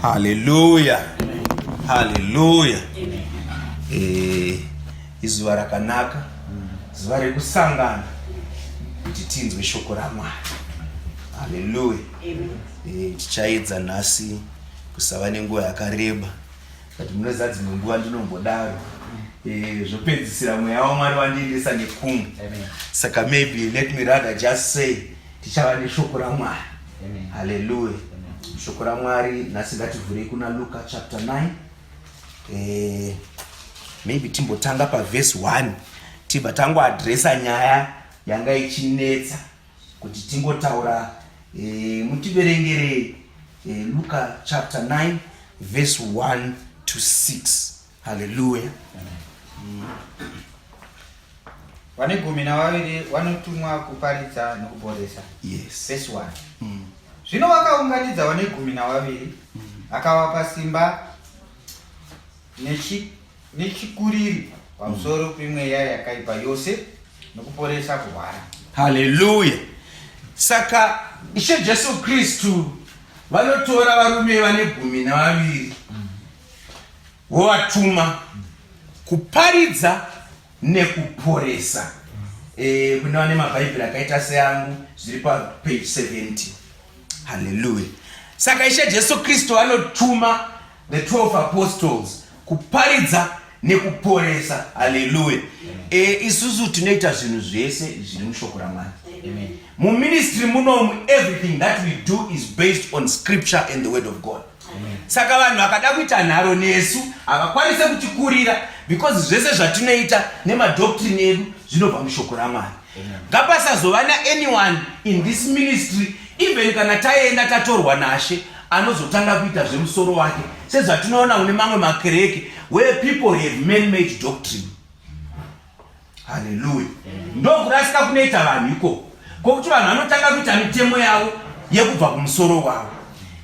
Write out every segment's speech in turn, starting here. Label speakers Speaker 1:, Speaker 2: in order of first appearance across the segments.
Speaker 1: Haleluya, haleluya. Eh, izuva rakanaka, zuva rekusangana kuti tinzwe shoko raMwari. Haleluya. Eh, tichaedza nhasi kusava nenguva yakareba, but munoziva dzimwe nguva ndinombodaro eh, zvopedzisira mweya waMwari wandiendesa nekumwe. Saka maybe let me rather just say tichava neshoko raMwari. Haleluya. Shoko raMwari nhasi ngativhurei kuna Luka chapter 9. Eh, maybe timbotanga pavhesi 1 tibva tangoadresa nyaya yanga ichinetsa kuti tingotaura eh, mutiverengere eh, Luka chapter 9 verse 1 to 6. Haleluya.
Speaker 2: Vane 12 vanotumwa kuparidza nokuporesa.
Speaker 1: Yes.
Speaker 2: Verse 1. Zvino vakaunganidza vane 12, akavapa simba nechikuriri pamusoro pemweya yakaipa yose nokuporesa kurwara.
Speaker 1: Haleluya. Saka Ishe Jesu Kristu vanotora varume vane 12 vovatuma kuparidza nekuporesa. E, kune vane mabhaibheri akaita seangu zviri papage 70. Haleluya. Saka Ishe Jesu Kristu vanotuma the 12 apostles kuparidza nekuporesa. Haleluya. E, isusu tinoita zvinhu zvese zviri mushoko raMwari. Muministry munomu everything that we do is based on scripture and the word of God. Saka vanhu vakada kuita nharo nesu havakwanise kutikurira because zvese zvatinoita nemadoctrine edu zvinobva mushoko raMwari. Ngapasazova naanyone in this ministry, even kana taenda tatorwa naShe, anozotanga kuita zvemusoro wake sezvatinoona kune mamwe makereke where people have man-made doctrine. Haleluya. Ndokurasika kunoita vanhu ikoko kwokuti vanhu vanotanga kuita mitemo yavo yekubva kumusoro wavo.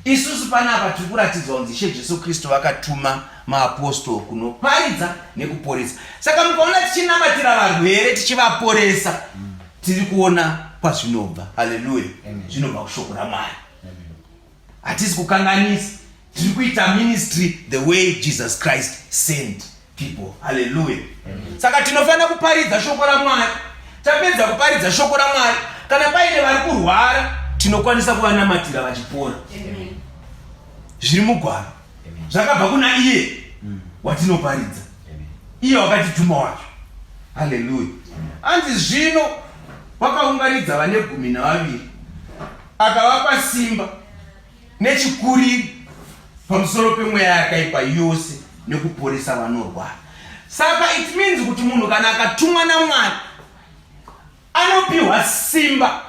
Speaker 1: Isusu panapa tiri kuratidzwa kunzi Ishe Jesu Kristu vakatuma maapostol kunoparidza nekuporesa. Saka mukaona tichinamatira varwere tichivaporesa, tiri kuona kwazvinobva. Haleluya. Zvinobva kushoko raMwari. Hatisi kukanganisa, tiri kuita ministry the way Jesus Christ sent people. Haleluya. Saka tinofanira kuparidza shoko raMwari. Tapedza kuparidza shoko raMwari, kana paine vari kurwara tinokwanisa kuvanamatira vachipora. Zviri mugwaro zvakabva kuna iye watinoparidza, iye wakatituma wacho. Haleluya. Anzi zvino wakaunganidza vane 12 akavapa simba nechikuriri pamusoro pemweya yakaipa yose nekuporesa vanorwara. Saka it means kuti munhu kana akatumwa naMwari anopiwa simba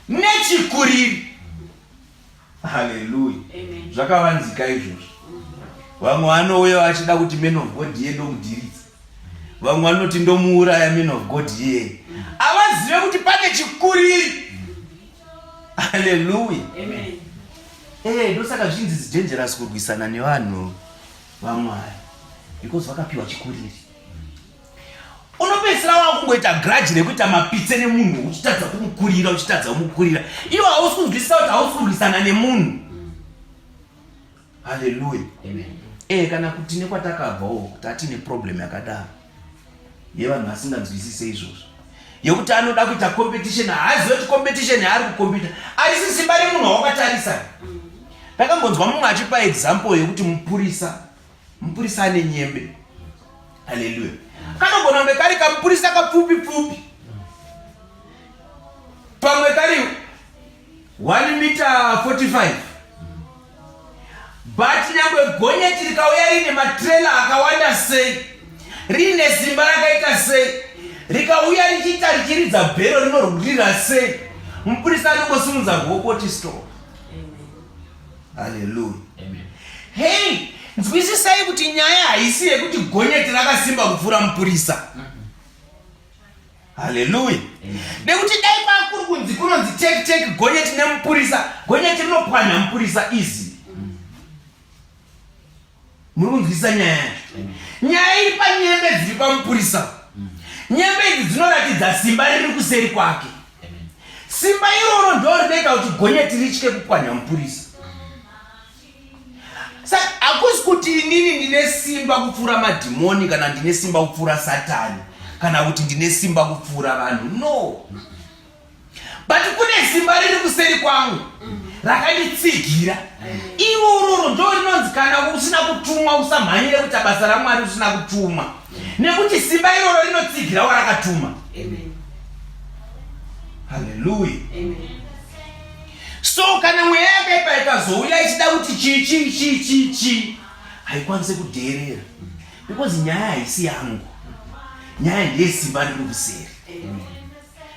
Speaker 1: nechikuriri. Haleluya. Zvakavanzika izvozvo. Vamwe vanouya vachida kuti man of God iye ndomudhiridza, vamwe vanoti ndomuuraya man of God iyeye. Havazive kuti pane chikuriri. Haleluya. Eh, ndosaka zvinzi it's dangerous kurwisana nevanhu vaMwari because vakapiwa chikuriri. Unopedzisira wakungoita grudge rekuita mapitse nemunhu uchitadza kumukurira, uchitadza kumukurira. Iwe hausi kunzwisisa kuti hausi kurwisana nemunhu. Haleluya. Eh, kana kuti nekwatakabvawo kuti atine problem yakadaro yevanhu vasinganzwisise izvozvo, yekuti anoda kuita competition, haazive kuti competition yaari kukompita arisi simba remunhu wawakatarisa. Ndakambonzwa mumwe achipa example yekuti mupurisa ane nyembe. Haleluya. Kanogona kunge kari kamupurisa kapfupi pfupi, pamwe kari 1 meter 45, but nyangwe gonyeti rikauya riine matrela akawanda sei, riine simba rakaita sei, rikauya richiita richiridza bhero rinorira sei, mupurisa anongosimudza ruoko oti stop. Haleluya. Hei, nzwisisai kuti nyaya haisi yekuti gonyeti rakasimba kupfuura mupurisa. Haleluya. Nekuti dai kwakuri kunzi kunonzi take take gonyeti nemupurisa, gonyeti rinopwanya mupurisa easy. Muri kunzwisisa nyaya yacho? Nyaya iri panyembe dziri pamupurisa. Nyembe idzi dzinoratidza simba riri kuseri kwake. Simba iroro ndo rinoita kuti gonyeti ritye kupwanya mupurisa. kuti inini ndine simba kupfuura madhimoni kana ndine simba kupfuura satani kana kuti ndine simba kupfuura vanhu no but kune simba riri kuseri kwangu rakanditsigira iro uroro ndo rinonzi kana usina kutumwa usamhanyire kuita basa ramwari usina kutumwa nekuti simba iroro rinotsigira warakatuma. Haleluya. So kana mweya yakaipa ikazouya ichida kuti chii chii chii chii chii, haikwanise kudheerera because nyaya haisi yangu, nyaya ndeyesimba riri kuseri.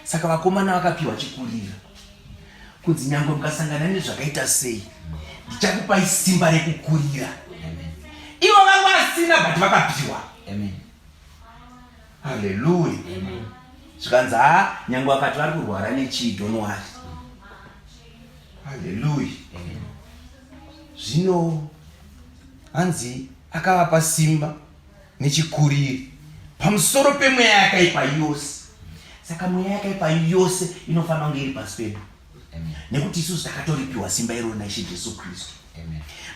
Speaker 1: Saka vakomana vakapiwa chikurira kunzi nyangwe mukasangana nezvakaita sei ndichakupai simba rekukurira. Ivo vanga vasina but vakapiwa. Haleluya. Zvikanzi ha nyangwe vakati vari kurwara nechii, don't worry. Haleluya. Zvino hanzi akavapa simba nechikuriri pamusoro pemweya yakaipa yose. Saka mweya yakaipa yose inofanira kunge iri pasi pedu nekuti isusu takatoripiwa simba iroro naIshe Jesu Kristu.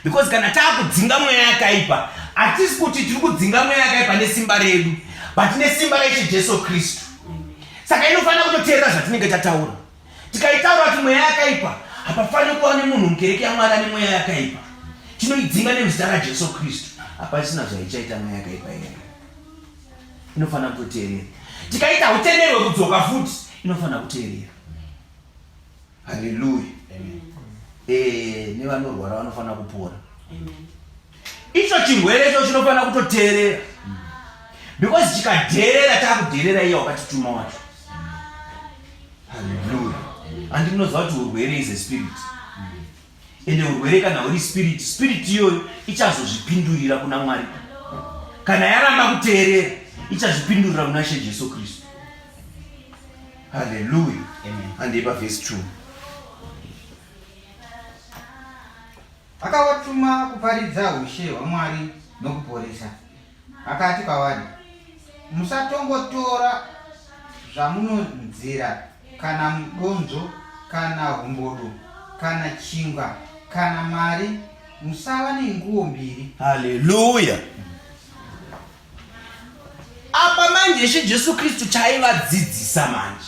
Speaker 1: Because kana taakudzinga mweya yakaipa, hatisi kuti tiri kudzinga mweya yakaipa nesimba redu, but nesimba raIshe Jesu Kristu. Saka inofanira kutoteerera zvatinenge tataura. Tikaitaura kuti mweya yakaipa, hapafaniri kuva nemunhu mukereke yaMwari ane mweya yakaipa. Tinoidzinga nemuzita raJesu Kristu. Hapachisina zvaichaita mweya yakaipa iyoyo, inofanira kutoteerera. Tikaita hutenderwe kudzoka futi, inofanira kuteerera. Haleluya. Nevanorwara vanofanira kupora. Icho chirwere icho chinofanira kutoteerera, because chikadheerera takudheerera iye wakatituma wacho. Haleluya. Handi munoziva kuti urwere is a spirit. Ende urwere kana huri spirit, spirit iyoyo ichazozvipindurira kuna Mwari. Kana yaramba kuteerera, ichazvipindurira kuna She Jesu Kristu. Haleluya. Handei pavhesi 2.
Speaker 2: Akavatuma kuparidza ushe hwaMwari nokuporesa. Akati kwavari, Musatongotora zvamunonzira kana mudonzvo kana humbodo kana chingwa kana mari, musava nenguo mbiri.
Speaker 1: Haleluya. Apa manje Ishe Jesu Kristu chaaivadzidzisa manje,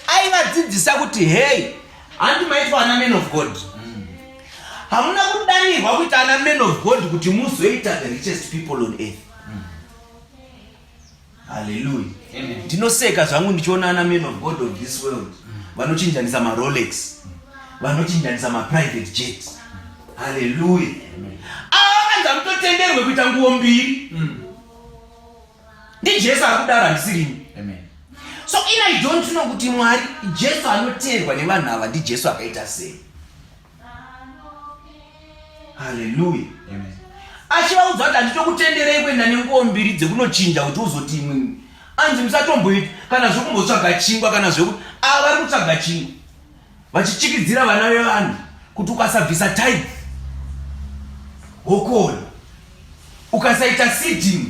Speaker 1: aivadzidzisa kuti hei, handi maitwa ana man of God, hamuna kudanirwa kuita ana man of God kuti muzoita the richest people on earth. Haleluya. Ndinoseka zvangu ndichiona ana man of God of this world vanochinjanisa maRolex, vanochinjanisa maprivate jet. Haleluya. Ava vanzi hamutotenderwe kuita nguo mbiri. NdiJesu ari kudaro, handisirini. So in I don't know kuti Mwari Jesu anoteerwa nevanhu ava ndiJesu akaita sei. Haleluya. Achivaudza kuti handitokutenderei kuenda nenguo mbiri dzekunochinja kuti uzoti imwe anzi musatomboita kana zvekumbotsvaga chingwa kana zveku ava vari kutsvaga chingwa vachichikidzira vana vevanhu kuti ukasabvisa tithe hokoni, ukasaita seeding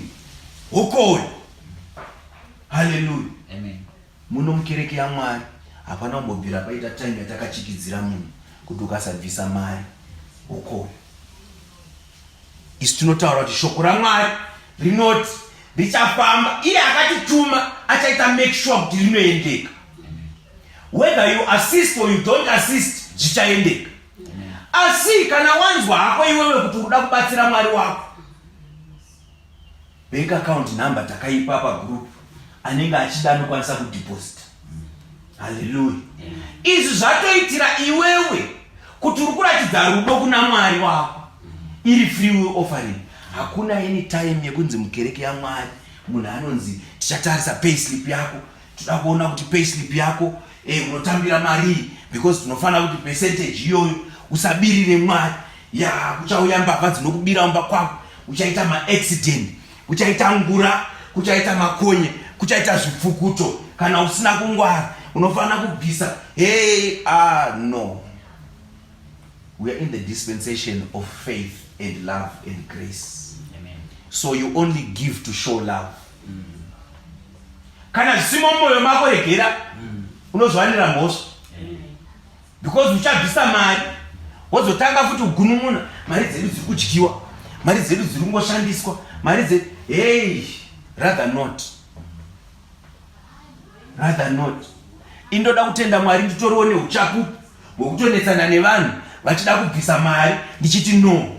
Speaker 1: hokoni. Haleluya. Muno mukereke yaMwari hapana kumbobvira paita time yatakachikidzira munhu kuti ukasabvisa mari hokoni. Isu tinotaura kuti shoko raMwari rinoti richafamba, iye akatituma achaita make sure kuti rinoendeka. Whether you assist or you don't assist, zvichaendeka. Asi kana wanzwa hako iwewe kuti unoda kubatsira Mwari wako, bank account number takaipa pagroup, anenge achida anokwanisa kudeposita. Haleluya. Izvi zvatoitira iwewe kuti uri kuratidza rudo kuna Mwari wako. Iri free will offering. Hakuna any time yekunzi mukereke yaMwari munhu anonzi tichatarisa payslip yako, toda kuona kuti payslip yako unotambira marii, because tinofanira kuti percentage iyoyo usabirire Mwari. Ya kuchauya mbavha dzinokubira mumba kwako, uchaita maaccident, kuchaita ngura, kuchaita makonye, kuchaita zvipfukuto. Kana usina kungwara unofanira kubvisa. Hey, no, we are in the dispensation of faith and love and grace. Amen. So you only give to show love. Kana zvisimo mumwoyo mako regera, unozwanira mhosva, because uchabvisa mari wozotanga futi kugunun'una mari dzedu dziri kudyiwa. Mari dzedu dziri kungoshandiswa. Mari dze hey, rather not. Rather not. Indoda kutenda Mwari nditoriwo neuchapupu hwekutonetsana nevanhu vachida kubvisa mari ndichiti no.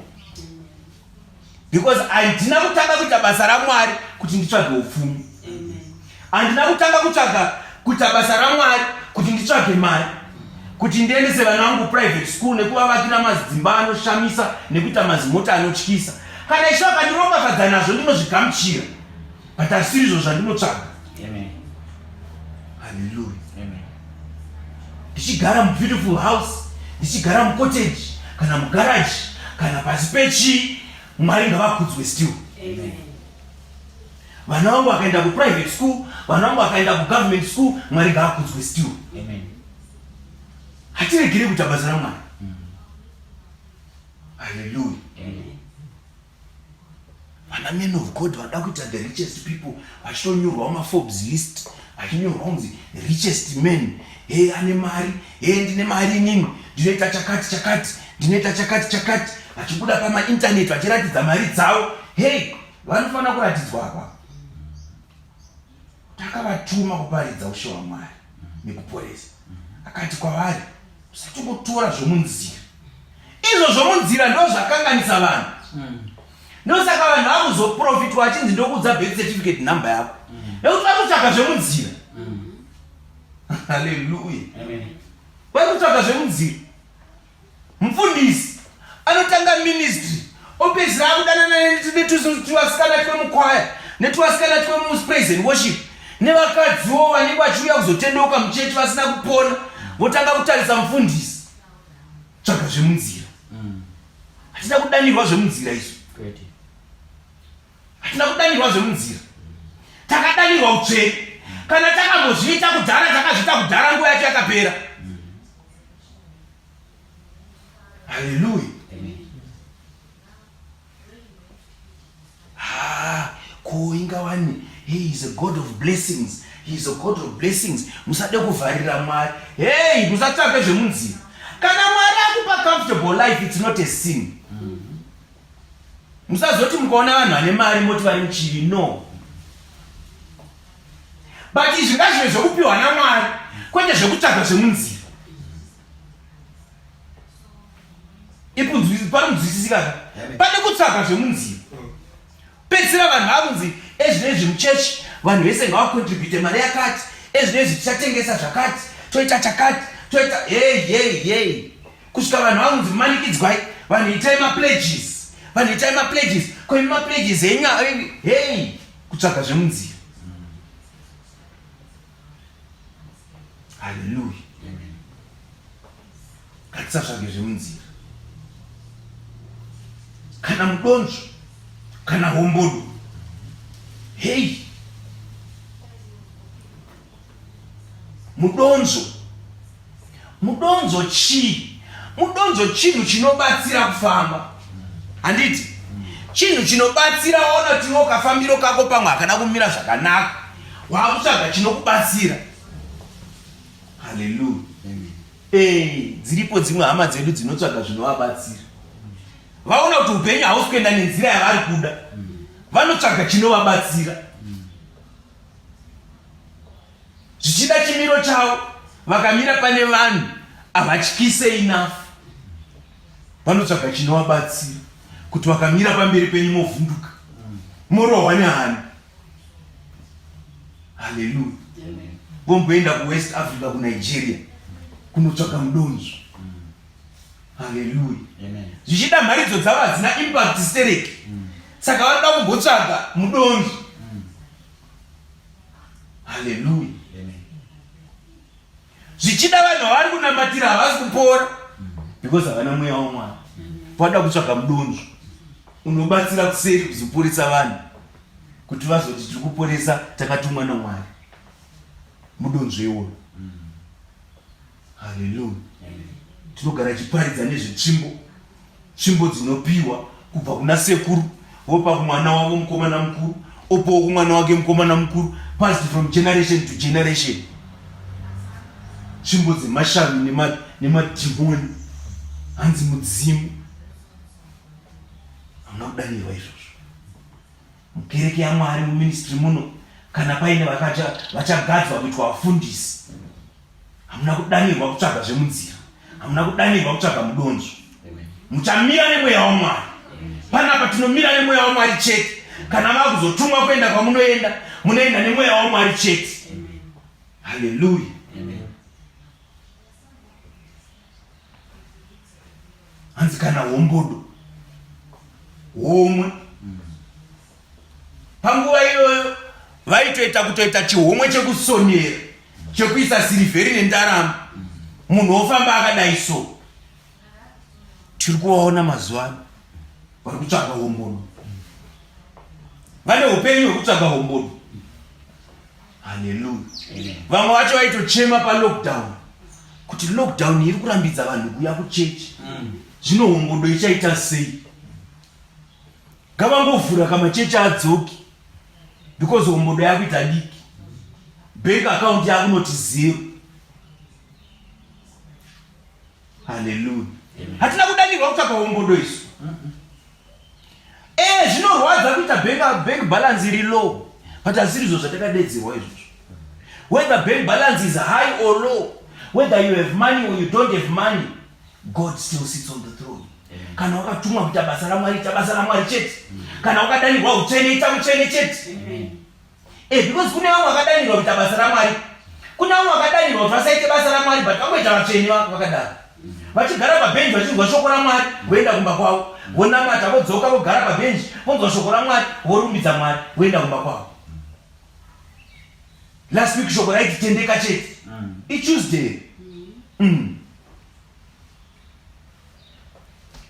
Speaker 1: Because handina kutanga kuita basa raMwari kuti nditsvage upfumi. Handina kutanga kutsvaga kuita basa raMwari kuti nditsvage mari, kuti ndiendese vana vangu private school nekuvavakira madzimba anoshamisa nekuita mazimota anotyisa. Kana Ishe vakandiropafadza nazvo ndinozvigamuchira, but hazisirizvo zvandinotsvaga. Hallelujah. Ndichigara mubeautiful house, ndichigara mucottage kana mugarage kana pasi pechii, Mwari ngavakudzwe still. Amen. Vana vangu vakaenda kuprivate school, vana vangu vakaenda kugovernment school, Mwari ngaakudzwe still. Amen. Hatiregere kuita basa raMwari. Hallelujah. Amen. Vana men of God vanoda kuita the richest people vachitonyorwawo maForbes list, vachinyorwa kunzi richest men. Hey, ane mari, hey, ndine mari inini, ndinoita chakati chakati, ndinoita chakati chakati, vachibuda pamainternet vachiratidza mari dzavo. Hey, vanofanira kuratidzwa apa. Takavatuma kuparidza ushe hwaMwari nekuporesa. Akati kwavari, musatongotora zvomunzira. Izvo zvomunzira ndo zvakanganisa vanhu. Ndosaka vanhu vakuzoprofitwa achinzi ndokuudza birth certificate number yako. Nekuti vari kutsvaga zvemunzira. Hallelujah. Vari kutsvaga zvemunzira. Mufundisi anotanga ministry opedzisira akudanana netuvasikana twemukwaya netuvasikana twemupraise and worship nevakadziwo vanenge vachiuya kuzotendeuka muchechi vasina kupona, votanga kutarisa mufundisi. Tsvaga zvemunzira. Hatina kudanirwa zvemunzira isu. Hatina kudanirwa zvemunzira. Takadanirwa utsvene. Kana takambozviita kudhara, takazviita kudhara, nguva yacho yakapera. Hallelujah. Ko inga wani, he is a God of blessings. He is a God of blessings. Musade kuvharira Mwari. Hey, musatsvake zvemunzira. Kana Mwari akupa comfortable life, it's not a sin. Musazoti mukaona vanhu vane mari moti vari muchivi. No. But izvi ngazvive zvekupiwa naMwari, kwete zvekutsvaga zvemunzira. Pari kunzwisisika ka? Pane kutsvaga zvemunzira. Pedzisira vanhu vakunzi ezvinezvi muchechi vanhu vese ngavakontribute mari yakati, ezvinezvi tichatengesa zvakati, toita chakati, toita hey hey hey, kusvika vanhu vakunzi manikidzwai, vanhu itai mapledges, vanhu itai mapledges, koimi mapledges enyu hey, kutsvaga zvemunzira. Haleluya. Ngatisatsvage zvemunzira, kana mudonzvo kana hombodo. Hei, mudonzvo, mudonzvo chii? Mudonzvo chinhu chinobatsira kufamba, handiti? Chinhu chinobatsira. Waona kuti iwe kafambiro kako pamwe hakana kumira zvakanaka, waakutsvaga chinokubatsira. Haleluya. Dziripo dzimwe hama dzedu dzinotsvaga zvinovabatsira. Vaona kuti upenyu hausi kuenda nenzira yavari kuda, vanotsvaga chinovabatsira. Zvichida chimiro chavo, vakamira pane vanhu havatyise enough, vanotsvaga chinovabatsira kuti vakamira pamberi penyu movhunduka, morohwa nehana. Haleluya. Vomboenda kuWest Africa, kuNigeria, kunotsvaga mudonzvo. Haleluya. Zvichida mharidzo dzavo hadzina impact stereki, saka vanoda kumbotsvaga mudonzvo. Haleluya. Zvichida vanhu vavari kunamatira havasi kupora because havana mweya waMwari. Vanoda kutsvaga mudonzvo unobatsira kuseri kuzoporesa vanhu, kuti vazoti tiri kuporesa, takatumwa naMwari. Mudonzvo iwoyo. Haleluya. Tinogara chiparidza nezvetsvimbo, tsvimbo dzinopiwa kubva kuna sekuru, vopa kumwana wavo mukomana mukuru, opawo kumwana wake mukomana mukuru, passed from generation to generation. Tsvimbo dzemashavi nemadhimoni, hanzi mudzimu. Hamuna kudanirwa izvozvo. Mukereke yaMwari muministry muno kana paine vachagadzwa kuitwa vafundisi hamuna kudanirwa kutsvaga zvemunzira, hamuna kudanirwa kutsvaga mudonzvo. Muchamira nemweya waMwari. Panapa tinomira nemweya waMwari chete. Kana vakuzotumwa kuenda kwamunoenda, munoenda nemweya waMwari chete. Haleluya. Hanzi kana hombodo homwe. Panguva iyoyo vaitoita kutoita chihomwe chekusonera chekuisa sirivheri nendarama, munhu wofamba akadai so. Tiri kuvaona mazuva ano vari kutsvaga hombodo, vane upenyu hwekutsvaga hombodo. Haleluya. Vamwe vacho vaitochema palockdown kuti lockdown iri kurambidza vanhu kuuya kuchechi. Zvino hombodo ichaita sei? Ngavangovhura kamachechi adzoki because hombodo yakuita diki. Bank account yakunoti zero. Haleluya. Hatina kudanirwa kutsvaka hombodo isu. Eh, zvinorwadza kuita bank, bank balance iri low but hazisirizvo zvatakadedzerwa izvozvo. Whether bank balance is high or low, whether you have money or you don't have money, God still sits on the throne. Kana wakatumwa kuita basa raMwari, ita basa raMwari chete. Kana wakadanirwa utsvene, ita utsvene chete. Eh, because kune vamwe vakadanirwa kuita basa raMwari, kune vamwe vakadanirwa kuti vasaite basa raMwari but vangoita vatsvene vakadaro, vachigara pabhenji vachinzwa shoko raMwari, voenda kumba kwavo, vonamata, vodzoka, vogara pabhenji, vonzwa shoko raMwari, vorumbidza Mwari, voenda kumba kwavo. Last week shoko raiti tendeka chete. ITuesday.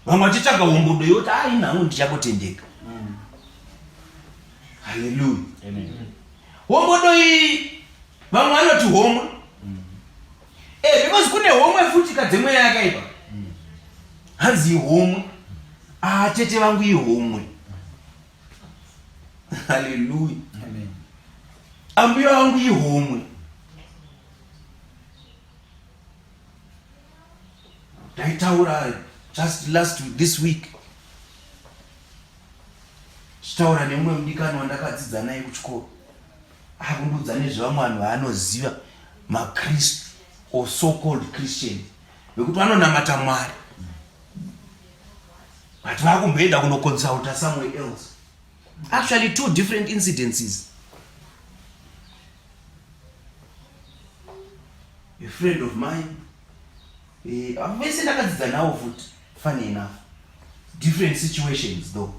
Speaker 1: Vamwe vachitsvaga hombodo yoti ah, ini hangu ndichangotendeka. Haleluya. Hombodo iyi vamwe vanoti homwe. Eh, because kune homwe futi kadzemweya yakaipa. Hanzi ihomwe. Ah, tete vangu ihomwe. Haleluya. Ambuya vangu ihomwe. Ndaitaura just last this week tichitaura nemumwe mudikani wandakadzidza naye kuchikoro, akundiudza nezvevamwe vanhu vaanoziva, maKristu or so called Christians, vekuti vanonamata Mwari but vakumboenda kunoconsulta somewhere else. Actually two different incidences. A friend of mine, vese ndakadzidza navo futi, funny enough, different situations though.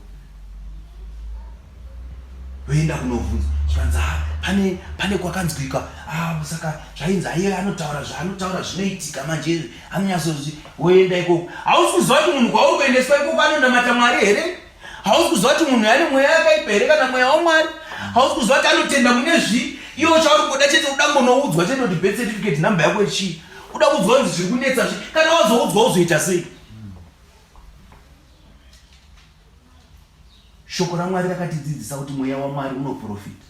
Speaker 1: Voenda kunovhunza zvikanzi, ah, pane pane kwakanzwika, ah, saka zvainzi aiye anotaura zvaanotaura zvinoitika manje anonyatsozvi. Woenda ikoko, hausi kuziva kuti munhu kwauri kuendeswa ikoko anonamata Mwari here? Hausi kuziva kuti munhu ane mweya yakaipa here kana mweya waMwari? Hausi kuziva kuti anotenda mune zvii? Iwe chauri kuda chete uda ngonoudzwa chete kuti birth certificate number yako ichii, uda kuudzwa kunzi zviri kunetsa zvi. Kana wazoudzwa uzoita sei? Shoko raMwari rakatidzidzisa kuti mweya waMwari unoprofita,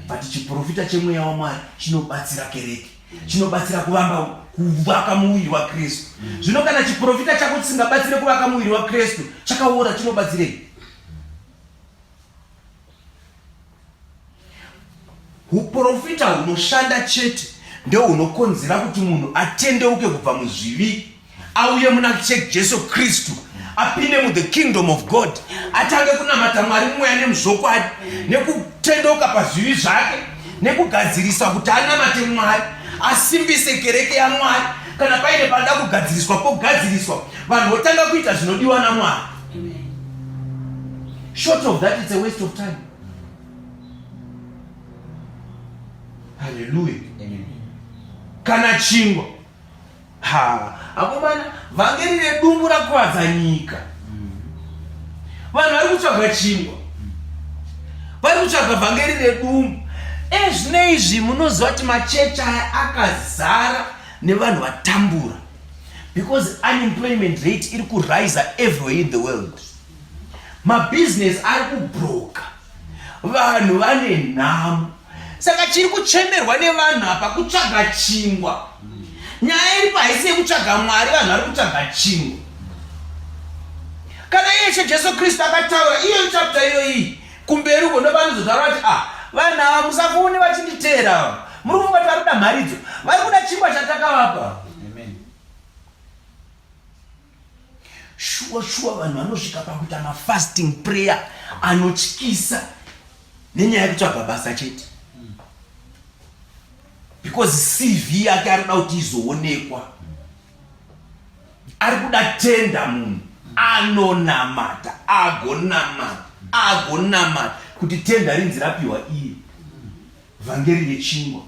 Speaker 1: but chiprofita chemweya waMwari chinobatsira kereke, chinobatsira kuvamba kuvaka muviri waKristu. Zvino kana chiprofita chako chisingabatsire kuvaka muviri waKristu, chakaora, chinobatsirei? Uprofita hunoshanda chete ndehunokonzera kuti munhu atendeuke kubva muzvivi, auye muna Jesu Kristu, apinde muthe kingdom of God, atange kunamata Mwari mumweya nemuzvokwadi, nekutendeuka pazvivi zvake, nekugadzirisa kuti anamate Mwari, asimbise kereke yaMwari. Kana paine panoda kugadziriswa, pogadziriswa, vanhu votanga kuita zvinodiwa naMwari. Short of that, it's a waste of time. Haleluya. Kana chingwa, ha, akomana, vhangeri redumbu rakuvadza nyika. Vanhu vari kutsvaga chingwa, vari kutsvaga vhangeri redumbu. Ezvino izvi munoziva kuti machechi aya akazara nevanhu vatambura because unemployment rate iri kurisa everywhere in the world. Mabusiness ari kubroka, vanhu vane nhamo. Saka chiri kuchemerwa nevanhu apa kutsvaga chingwa. Nyaya iripo haisi yekutsvaga Mwari, vanhu vari kutsvaga chingwa. Kana iye Ishe Jesu Kristu akataura iyo chapter iyoyi kumberi uko ndopanozotaura kuti ah vanhu ava musafune vachinditeera ava. Muri kufunga kuti vari kuda mharidzo. Vari kuda chingwa chatakavapa.
Speaker 2: Amen.
Speaker 1: Shuwa shuwa vanhu vanosvika pakuita mafasting prayer anotyisa nenyaya yekutsvaga basa chete. Because CV yake ari kuda kuti izoonekwa. Ari kuda tenda munhu anonamata agonamata agonamata kuti tenda rinzi rapiwa iye. Vhangeri rechingwa.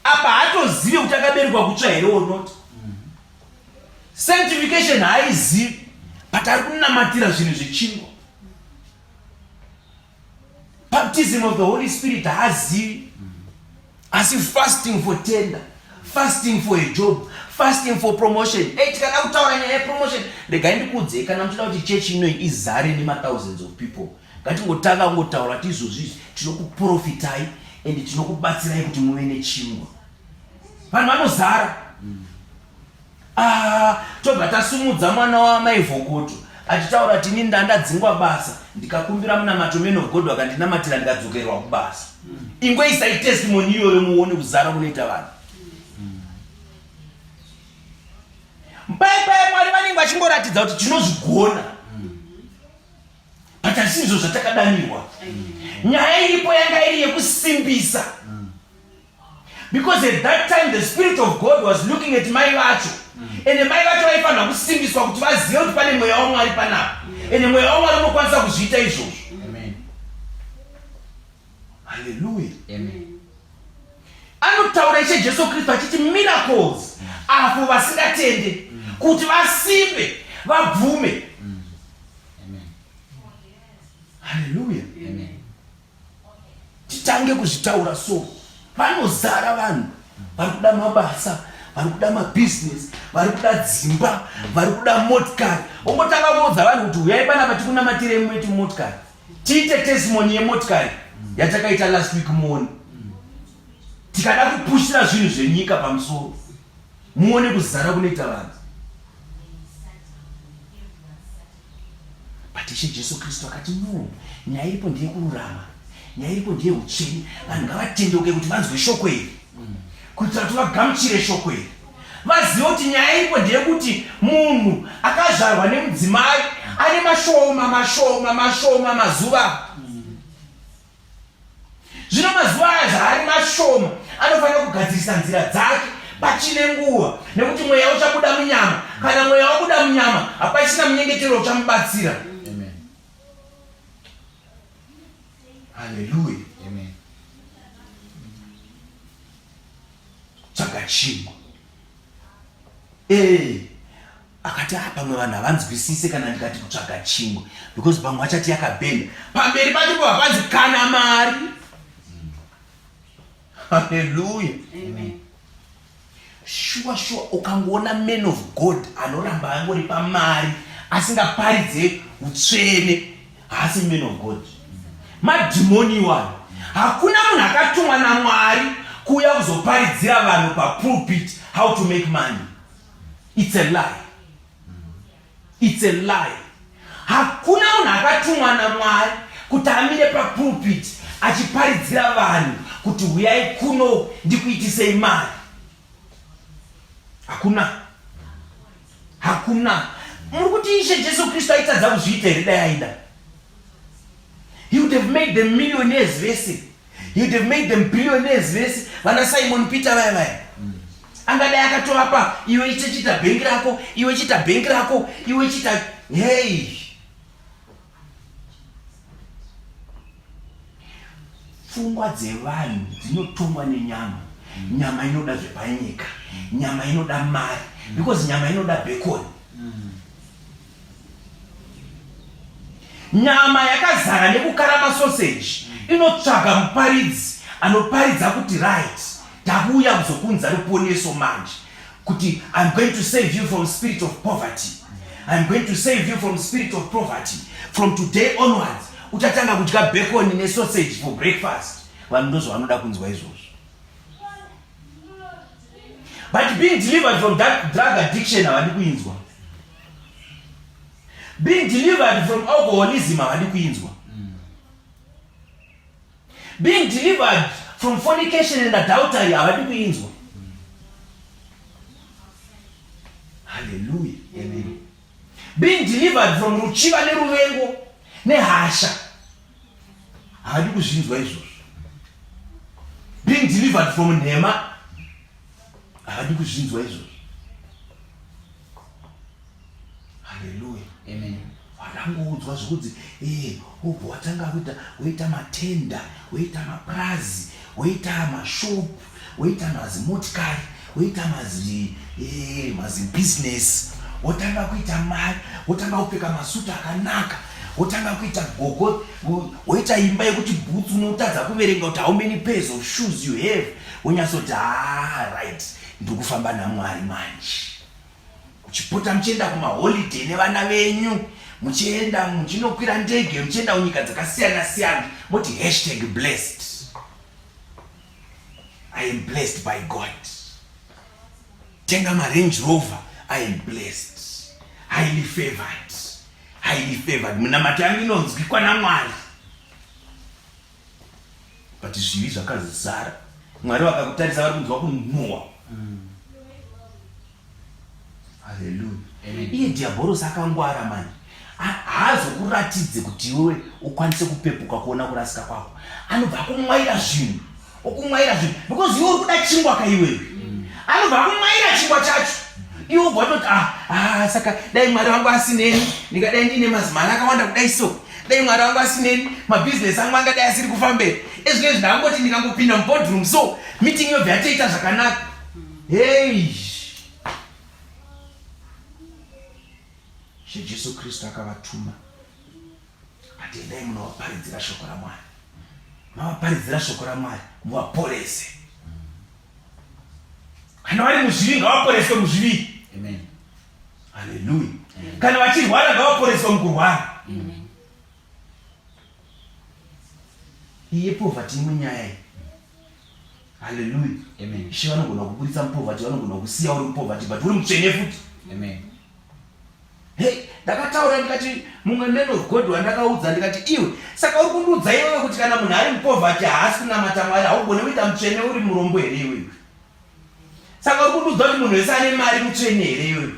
Speaker 1: Apa haatozive kuti akaberekwa kutsva here or not. Sanctification haaizivi but ari kunamatira zvinhu zvechingwa. Baptism of the Holy Spirit haazivi asi fasting for tender, fasting for a job, fasting for promotion. Hey, tikada kutaura nyaya yepromotion, regai ndikuudzei, kana muchida kuti chechi inoyi izare nemathousands of people, ngatingotanga kungotaura kuti izvozvi izvi tinokuprofitai and tinokubatsirai kuti muve nechingwa. Vanhu vanozara. Ah, tobva tasumudza mwana wamai Vhokoto achitaura kuti ini ndandadzingwa basa ndikakumbira munamato man of God vakandinamatira ndikadzokerwa kubasa. Ingoisai testimony iyoyo muone kuzara kunoita vanhu. Pai pai Mwari vanenge vachingoratidza kuti tinozvigona. But hazvisizvo zvatakadanirwa. Nyaya iripo yanga iri yekusimbisa. Because at that time the spirit of God was looking at mai vacho. Ende mai vacho vaifanira kusimbiswa kuti vazive kuti pane mweya waMwari panapa. Ende mweya waMwari unokwanisa kuzviita izvozvo.
Speaker 2: Amen.
Speaker 1: Hallelujah.
Speaker 2: Amen.
Speaker 1: Anotaura Ishe Jesu Kristu achiti miracles apo vasingatende kuti vasimbe vabvume.
Speaker 2: Amen.
Speaker 1: Hallelujah.
Speaker 2: Amen.
Speaker 1: Titange kuzvitaura so vanozara vanhu vari kuda mabasa, vari kuda mabhizinesi, vari kuda dzimba, vari kuda motikari. Ongotanga kuudza vanhu kuti huyai panapa tikunamatirei muite motikari, tiite testimony yemotikari yatakaita last week muone. Tikada kupushira zvinhu zvenyika pamusoro muone kuzara kunoita vanhu. But Ishe Jesu Kristu akati no, nyaya iripo ndeyekururama, nyaya iripo ndeyeutsvene. Vanhu ngavatendeuke kuti vanzwe shoko iri, kuitira kuti vagamuchire shoko iri, vazive kuti nyaya iripo ndeyekuti munhu akazvarwa nemudzimai ane mashoma mashoma mashoma mazuva. Zvino mazuva aya zvaari mashoma, anofanira kugadzirisa nzira dzake pachine nguva, nekuti mweya uchabuda munyama. Kana mweya wabuda munyama, hapachina munyengetero uchamubatsira. Haleluya. Tsvaga chingwa. Ee, akati ah, pamwe vanhu havanzwisise kana ndikati kutsvaga chingwa because pamwe vachati yakabhenda. Pamberi pacho po hapanzi kana mari. Haleluya. Shuwa shuwa ukangoona man of God anoramba angori pamari asingaparidze utsvene haasi man of God. Madhimoni iwayo. Hakuna munhu akatumwa naMwari kuuya kuzoparidzira vanhu papulpit how to make money. It's a lie. It's a lie. Hakuna munhu akatumwa naMwari kuti amire papulpit achiparidzira vanhu kuti huyai kuno ndikuitisei mari. Hakuna. Hakuna. Muri kuti Ishe Jesu Kristu aitadza kuzviita here dai aida? He would have made them millionaires vese. He would have made them billionaires vese. Vana Simon Peter vaya vaya. Angadai akatovapa iwe ichiita bhengi rako, iwe ichiita bhengi rako, iwe ichiita hey. Pfungwa dzevanhu dzinotongwa nenyama. Nyama inoda zvepanyika. Nyama inoda mari. Because nyama inoda bacon. Nyama yakazara nekukara masoseji inotsvaga muparidzi anoparidza kuti right takuuya kuzokunza ruponeso manje kuti I'm going to save you from spirit of poverty. I'm going to save you from spirit of poverty. From today onwards uchatanga kudya bacon nesausage for breakfast. Vanhu ndozvavanoda kunzwa izvozvo. But being delivered from that drug addiction havadi kuinzwa. Being delivered from alcoholism havadi kuinzwa. Being delivered from fornication and adultery havadi kuinzwa. Hallelujah. Amen. Being delivered from ruchiva neruvengo nehasha havadi kuzvinzwa izvozvo. Being delivered from nhema havadi kuzvinzwa izvozvo. Haleluya.
Speaker 2: Amen.
Speaker 1: Vanangoudzwa zvekudzi eh wobva watanga kuita woita matenda, woita mapurazi, woita mashop, woita mazimotikari, woita mazi eh mazibusiness, wotanga kuita mari, wotanga kupfeka masutu akanaka, wotanga kuita gogo, woita imba yekuti bhutsu unotadza kuverenga kuti how many pairs of shoes you have, wonyatsoti ah right, ndiri kufamba naMwari manje. Muchipota muchienda kumaholiday nevana venyu, muchienda muchinokwira ndege muchienda kunyika dzakasiyana siyana, moti hashtag blessed. I am blessed by God. Tenga maRange Rover, I am blessed. Highly favored. Highly favored. Minamato yangu inonzwikwa naMwari. But zvivi zvakazara. Mwari vakakutarisa vari kunzwa kunhuwa. Haleluya. Iye dhiabhorosi akangwara manje. Haazokuratidze kuti iwewe ukwanise kupepuka kuona kurasika kwako. Anobva akumwaira zvinhu. Okumwaira zvinhu. Because iwe uri kuda chingwa ka iwewe. Anobva akumwaira chingwa chacho. Iwe ubva watoti ah, ah saka dai Mwari vangu asineni ndingadai ndiine mazimari akawanda kudai so. Dai Mwari vangu asineni mabhizinesi angu angadai asiri kufamberi. Ezvinezvi ndangoti ndikangopinda muboardroom so meeting yobva yatoita zvakanaka. Hey! Ishe Jesu Kristu akavatuma akati endai munovaparidzira shoko raMwari. Mavaparidzira shoko raMwari muvaporese. Kana vari muzvivi ngavaporeswe muzvivi.
Speaker 2: Amen.
Speaker 1: Haleluya. Kana vachirwara ngavaporeswe mukurwara.
Speaker 3: Amen.
Speaker 1: Iye poverty imwe nyaya iyi. Haleluya.
Speaker 2: Amen.
Speaker 1: Ishe vanogona kuburitsa mupoverty, vanogona kusiya uri mupoverty but uri mutsvene futi.
Speaker 2: Amen.
Speaker 1: Hey, ndakataura ndikati mumwe man of God wandakaudza ndikati iwe saka uri kundiudza iwewe kuti kana munhu ari mupoverty haasi kunamata Mwari haugone kuita mutsvene uri murombo here iwewe? Saka uri kundiudza kuti munhu wese ane mari mutsvene here iwewe?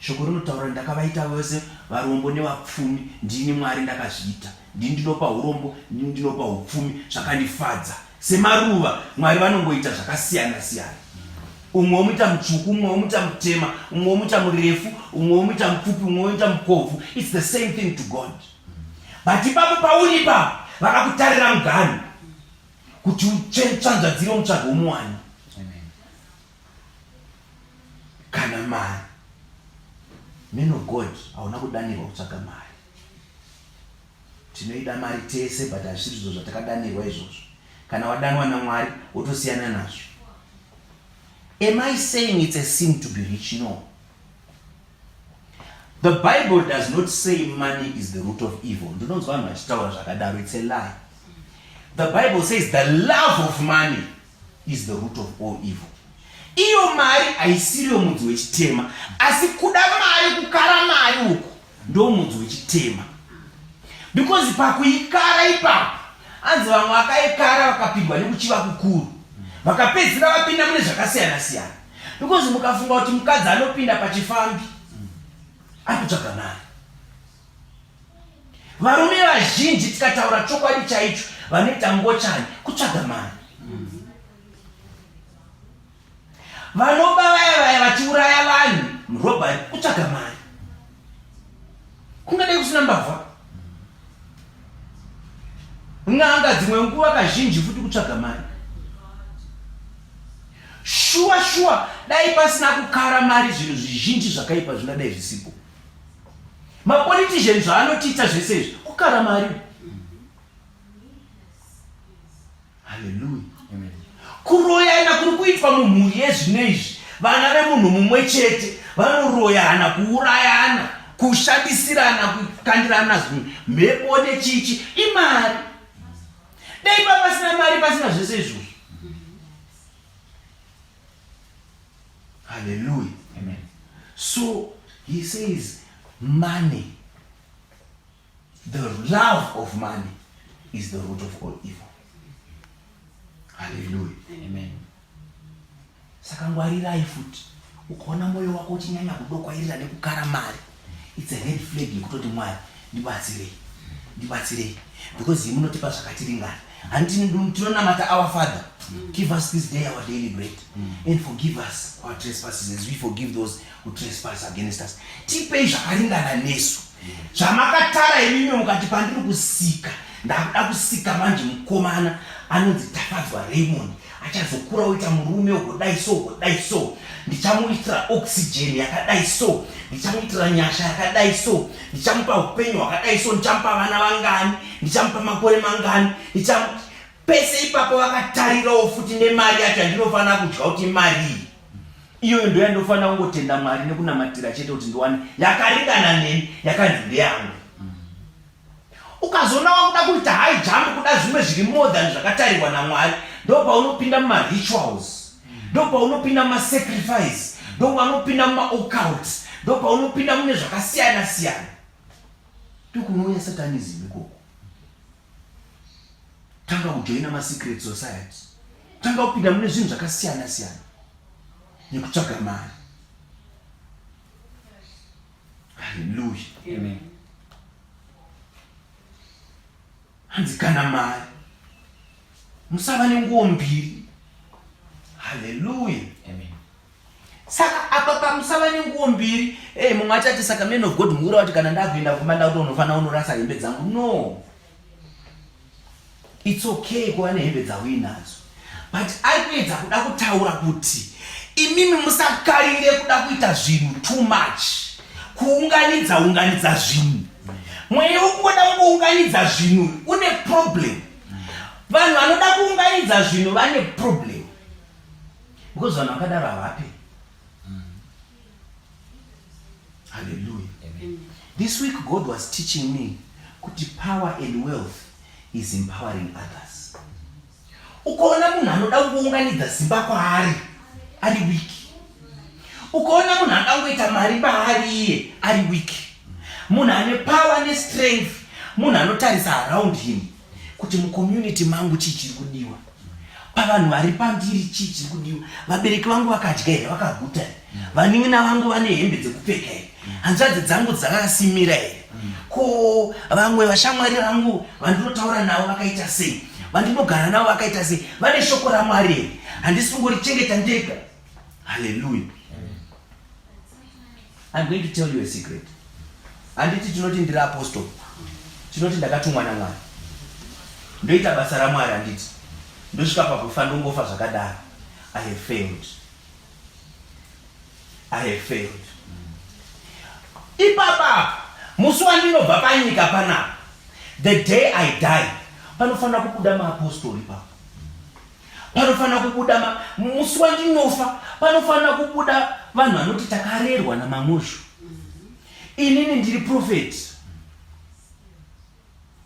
Speaker 1: Shoko rinotaura ndakavaita vose varombo nevapfumi, ndini Mwari ndakazviita. Ndini ndinopa urombo, ndini ndinopa upfumi, zvakandifadza. Semaruva, Mwari vanongoita zvakasiyana siyana. Umwe womuita mutsvuku, umwe womuita mutema, umwe womuita murefu, umwe womuita mupfupi, umwe womuita mukobvu. It's the same thing to God. But ipapo pauri ipapo vakakutarira muganhu kuti utsvanzvadzire umutsvage umuwane. Kana mari. Man of God, hauna kudanirwa kutsvaga mari. Tinoida mari tese but hazvisirizvo zvatakadanirwa izvozvo. Kana wadanwa naMwari wotosiyana nazvo. Am I saying it's a sin to be rich? No. The Bible does not say money is the root of evil. Ndinonzwa vanhu vachitaura zvakadaro, it's a lie. The Bible says the love of money is the root of all evil. Iyo mari haisiriyo mudzi wechitema, asi kuda mari, kukara mari uku ndo mudzi wechitema. Because pakuikara ipapo, anzi vamwe vakaikara vakapindwa nekuchiva kukuru, vakapedzisira vapinda mune zvakasiyana siyana. Because mukafunga kuti mukadzi anopinda pachifambi ari kutsvaga mari. Varume vazhinji tikataura chokwadi chaicho vanoita ngochani kutsvaga mari. Vanoba vaya vaya vachiuraya vanhu murobhari kutsvaga mari. Kungadai kusina mbavha. N'anga dzimwe nguva kazhinji futi kutsvaga mari. Shuwa shuwa dai pasina kukara mari zvinhu zvizhinji zvakaipa zvingadai zvisipo. Mapolitician zvaanotiita zvese izvi kukara mari. Haleluya. Kuroyana kuri kuitwa mumhuri yezvino izvi, vana vemunhu mumwe chete vanoroyana, kuurayana, kushandisirana, kukandirana mhepo nechichi imari. Dai pasina mari pasina zvese izvozvo. Haleluya.
Speaker 2: Amen.
Speaker 1: So He says money, the love of money is the root of all evil. Hallelujah.
Speaker 3: Amen.
Speaker 1: Saka ngwarirai futi. Ukaona moyo wako uchinyanya kudokwairira nekukara mari, it's a red flag yekutoti Mwari ndibatsirei. Ndibatsirei. Because imi munotipa zvakatiringana. Handiti tinonamata our Father. Give us this day our daily bread and forgive us our trespasses as we forgive those who trespass against us. Tipei zvakaringana nesu. Zvamakatara imimi mukati pandiri kusika, ndakuda kusika manje mukomana anonzi Tafadzwa Raymond achazokura oita murume ugodai so ugodai so, ndichamuitira oxygen yakadai so, ndichamuitira nyasha yakadai so, ndichamupa upenyu hwakadai so, ndichamupa vana vangani, ndichamupa makore mangani, ndichamu pese ipapo vakatarirawo futi nemari yacho yandinofanira kudya kuti imarii iyoyo ndo yandofanira kungotenda Mwari nekunamatira chete kuti ndiwane yakaringana neni, yakanzi ndeyangu. Ukazoona wakuda kuita high jump kuda zvimwe zviri more than zvakatarirwa naMwari, ndo paunopinda mumarituals, ndo paunopinda mumasacrifice, ndo paunopinda mumaoccult, ndo paunopinda mune zvakasiyana siyana. Ndokunouya satanism ikoko. Tanga kujoina masecret society, tanga kupinda mune zvinhu zvakasiyana siyana nekutsvaga mari. Haleluya.
Speaker 3: Amen.
Speaker 1: Hanzi kana mari musava nenguo mbiri. Haleluya.
Speaker 3: Amen.
Speaker 1: Saka apa pamusava nenguo mbiri, hey, mumwe achati saka man of God mukuru wati kana ndakuenda kumba ndakutonofanira kunorasa hembe dzangu. No. It's okay kuva nehembe dzauinadzo, but ari kuedza kuda kutaura kuti imimi musakarire kuda kuita zvinhu too much, kuunganidza unganidza zvinhu. Mweya wekungoda kungounganidza zvinhu une problem. Vanhu vanoda kuunganidza zvinhu vane problem because vanhu vakadaro havape. Hallelujah.
Speaker 3: Amen.
Speaker 1: This week God was teaching me kuti power and wealth is empowering others. Ukaona munhu anoda kuunganidza simba kwaari ari weak. Ukaona munhu anoda kungoita mari paari iye ari weak. Munhu ane power nestrength, munhu anotarisa around him kuti mucommunity mangu chii chiri kudiwa, pavanhu vari pandiri chii chiri kudiwa, vabereki vangu vakadya here, vakaguta here, vanin'ina vangu vane hembe dzekupfeka here, hanzvadzi dzangu dzakasimira here, ko vamwe vashamwari vangu vandinotaura navo vakaita sei, vandinogara navo vakaita sei, vane shoko raMwari here, handisi kungorichengeta ndega. Haleluya. I'm going to tell you a secret. Handiti tinoti ndiri apostle, tinoti ndakatumwa naMwari, ndoita basa raMwari, handiti ndosvika pakufa ndongofa zvakadaro. I have failed. I have failed. Ipapa musi wandinobva panyika panapa, the day I die, panofanira kubuda maapostori ipapo. Panofanira kubuda musi wandinofa, panofanira kubuda vanhu vanoti takarerwa naMamuzhu. Inini ndiri prophet.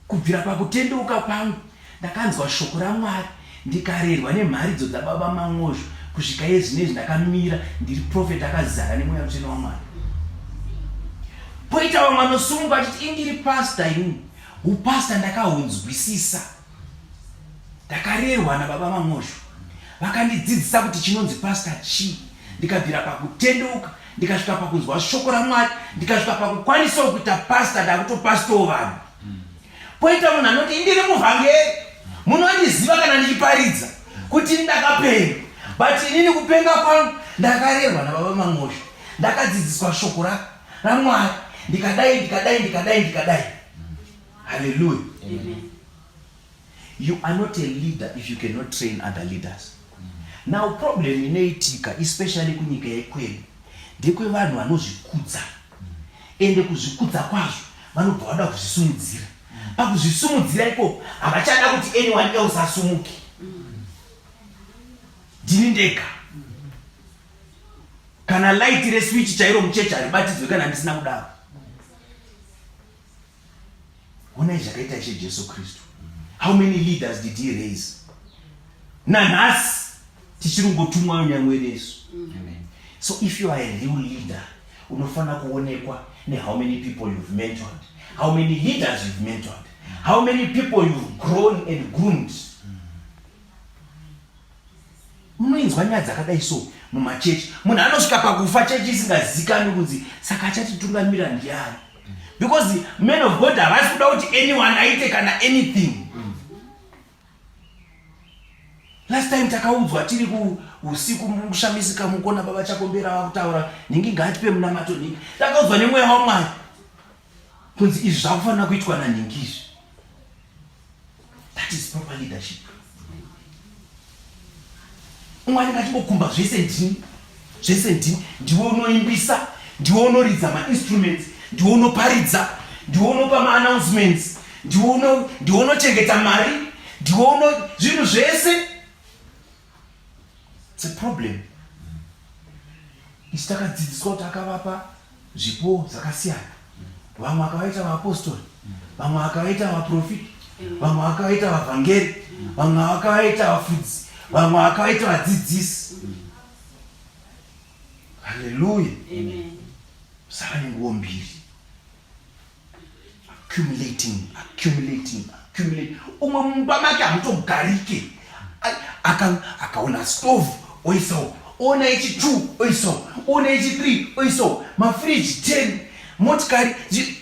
Speaker 1: Kubvira pakutendeuka kwangu ndakanzwa shoko raMwari ndikarerwa nemharidzo dzababa Mangozho kusvika iye zvino izvi ndakamira ndiri prophet akazara nemweya mutsvene waMwari. Poita vamwe vanosumuka vachiti indiri pastor ini. Upastor ndakahunzwisisa. Ndakarerwa nababa Mangozho vakandidzidzisa kuti chinonzi pastor chii. Ndikabvira pakutendeuka ndikasvika pakunzwa shoko raMwari ndikasvika pakukwanisawo kuita pastor, ndakutopastowo vanhu. Poita munhu anoti indiri muvhangeri, munondiziva kana ndichiparidza kuti ndakapenga, but inini kupenga kwangu ndakarerwa nababa Mangozho, ndakadzidziswa shoko raMwari, ndikadai ndikadai ndikadai ndikadai. Hallelujah.
Speaker 3: Amen.
Speaker 1: You are not a leader if you cannot train other leaders. Now problem inoitika especially kunyika yekwedu ndekwevanhu vanozvikudza, ende kuzvikudza kwazvo vanobva vada kuzvisumudzira. Pakuzvisumudzira ikoko havachada kuti anyone else asumuke, ndini ndega. Kana light reswitch chairo muchechi haribatidzwe kana ndisina kudaro. Honai zvakaita Ishe Jesu Kristu. How many leaders did he raise? Nanhasi tichiri kungotumwa nyangwe nesu. So if you are a real leader, Unofanira kuonekwa nehow many people you've mentored, how many leaders you've mentored, how many people you've grown and groomed. Munoinzwa nyaya dzakadai so mumachechi, munhu anosvika pakufa chechi isingazikanwi kunzi saka achatitungamira ndiani, because men of God havasi kuda kuti anyone aite kana anything. Last time takaudzwa tiri kuusiku mukushamisika mukona baba Chakombera vakutaura nhingi ngaatipe munamato nhingi. Takaudzwa nemweya waMwari kunzi izvi zvakufanira kuitwa nanhingi izvi. That is proper leadership. Umwe anenge achingokumba zvese ndini, zvese ndini, ndiwe unoimbisa, ndiwe unoridza mainstruments, ndiwe unoparidza, ndiwe unopa maannouncements, ndiwe unochengeta mari, ndiwe uno zvinhu zvese. It's a problem. Isu takadzidziswa kuti akavapa zvipo zvakasiyana. Vamwe akavaita vaapostori, vamwe akavaita vaprofita, vamwe akavaita vavhangeri, vamwe akavaita vafudzi, vamwe akavaita vadzidzisi. Haleluya. Usava nenguo mbiri. Accumulating, accumulating, accumulating. Umwe mumba make hamutogarike. Akaona stove oisawo, oona ichi 2 oisawo, oona ichi 3 oisawo, mafridge 10, motikari,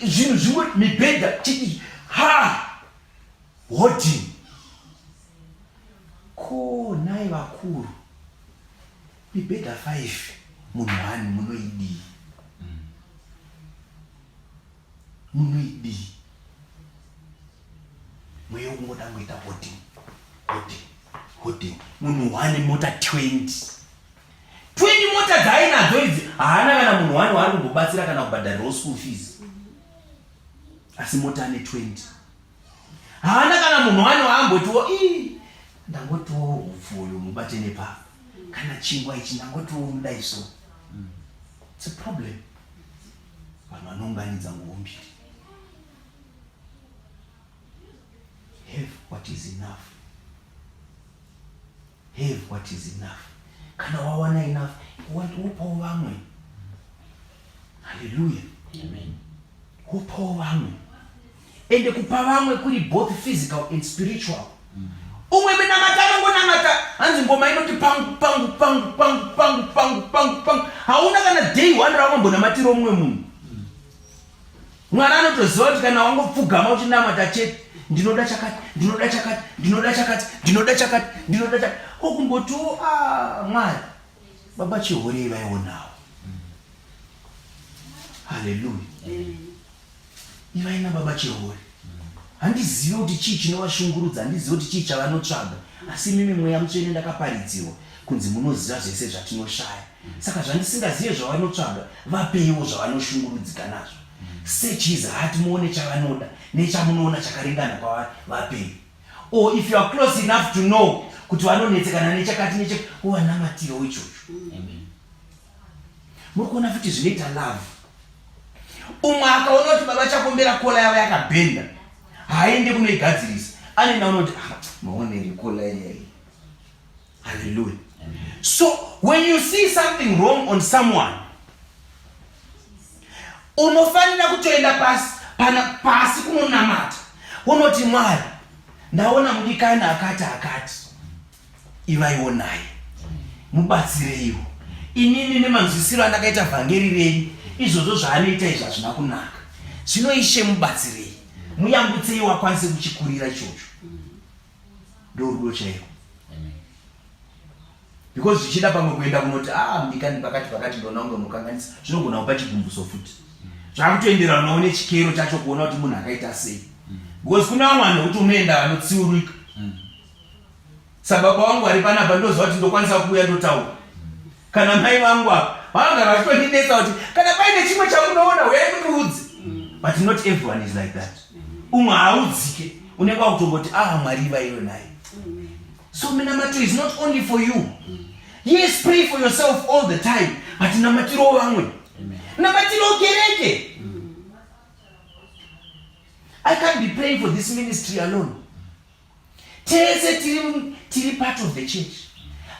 Speaker 1: zvinhu zvimwe, mibhedha, ha hoarding. Ko nhai vakuru, mibhedha 5 munhu 1 munoidii? Munoidii? Mweya ungoda ngoita hoarding, hoarding, hoarding. Munhu one mota 20. 20 mota dzaainadzo idzi haana kana munhu one waari kumbobatsira kana kubhadharirawo school fees, asi mota ane 20. Haana kana munhu one waambotiwo ii ndangotiwo hupfu uyu mubate nepa kana chingwa ichi ndangotiwo mudai so. It's a problem. Vanhu vanounganidza nguo mbiri. Have what is enough. Have what is enough. Kana wawana enough, wopawo vamwe. Hallelujah. Amen. Wopawo vamwe. Ende kupa vamwe kuri both physical and spiritual. Umwe minamata anongonamata, hanzi ngoma inoti pangu pangu pangu pangu pangu pangu pangu pangu. Hauna kana day one rawambonamatira umwe munhu. Mwari anotoziva kuti kana wangopfugama uchinamata chete, ndinoda chakati, ndinoda chakati, ndinoda chakati, ndinoda chakati, ndinoda chakati. Okumbotiwo, ah, Mwari, baba chihorei vaionawo. Haleluya. Ivai nababa Chihori. Handizive kuti chii chinovashungurudza, handizive kuti chii chavanotsvaga, asi imimi Mweya Mutsvene ndakaparidzirwa kunzi munoziva zvese zvatinoshaya. Saka zvandisingazive zvavanotsvaga, vapeiwo zvavanoshungurudzika nazvo. Search his heart muone chavanoda nechamunoona chakaringana kwavari, vapei. Or if you are close enough to know kuti vanonetsekana nechakati nechakati, uvanamatirewo ichocho. Muri kuona futi zvinoita love. Umwe akaona kuti baba Chakombera kola yavo yakabhenda, haaende kunoigadzirisa, anoenda unoti, ah, maona here kola iyayi. Hallelujah. So when you see something wrong on someone, unofanira kutoenda pasi, pana pasi kunonamata, unoti Mwari, ndaona mudikani akati akati, ivaiwo naye, mubatsireiwo. Inini nemanzwisiro andakaita vhangeri renyu, izvozvo zvaanoita izvi hazvina kunaka. Zvino Ishe mubatsirei, muyambutseiwo akwanise kuchikurira ichocho. Ndorudo chaiko. Because zvichida pamwe kuenda kunoti, ah, mudikani pakati pakati ndoona kunge unokanganisa, zvinogona kupa chigumbuso futi. Zvakutoenderanawo nechikero chacho kuona kuti munhu akaita sei. Because kuna vamwe vanhu vekuti unoenda vanotsiurika. Sababa vangu vari panapa, ndoziva kuti ndokwanisa kuuya ndotaura. Kana mai vangu apa vanogara vachitondinetsa kuti kana paine chimwe chamunoona huyai mundiudze. But not everyone is like that. Umwe haaudzike, unenge wakutomboti, ah, Mwari ivaiwe naye. So minamato is not only for you. Yes, pray for yourself all the time, but namatiro vamwe. Namatiro kereke. I can't be praying for this ministry alone. Tese tiri part of the church.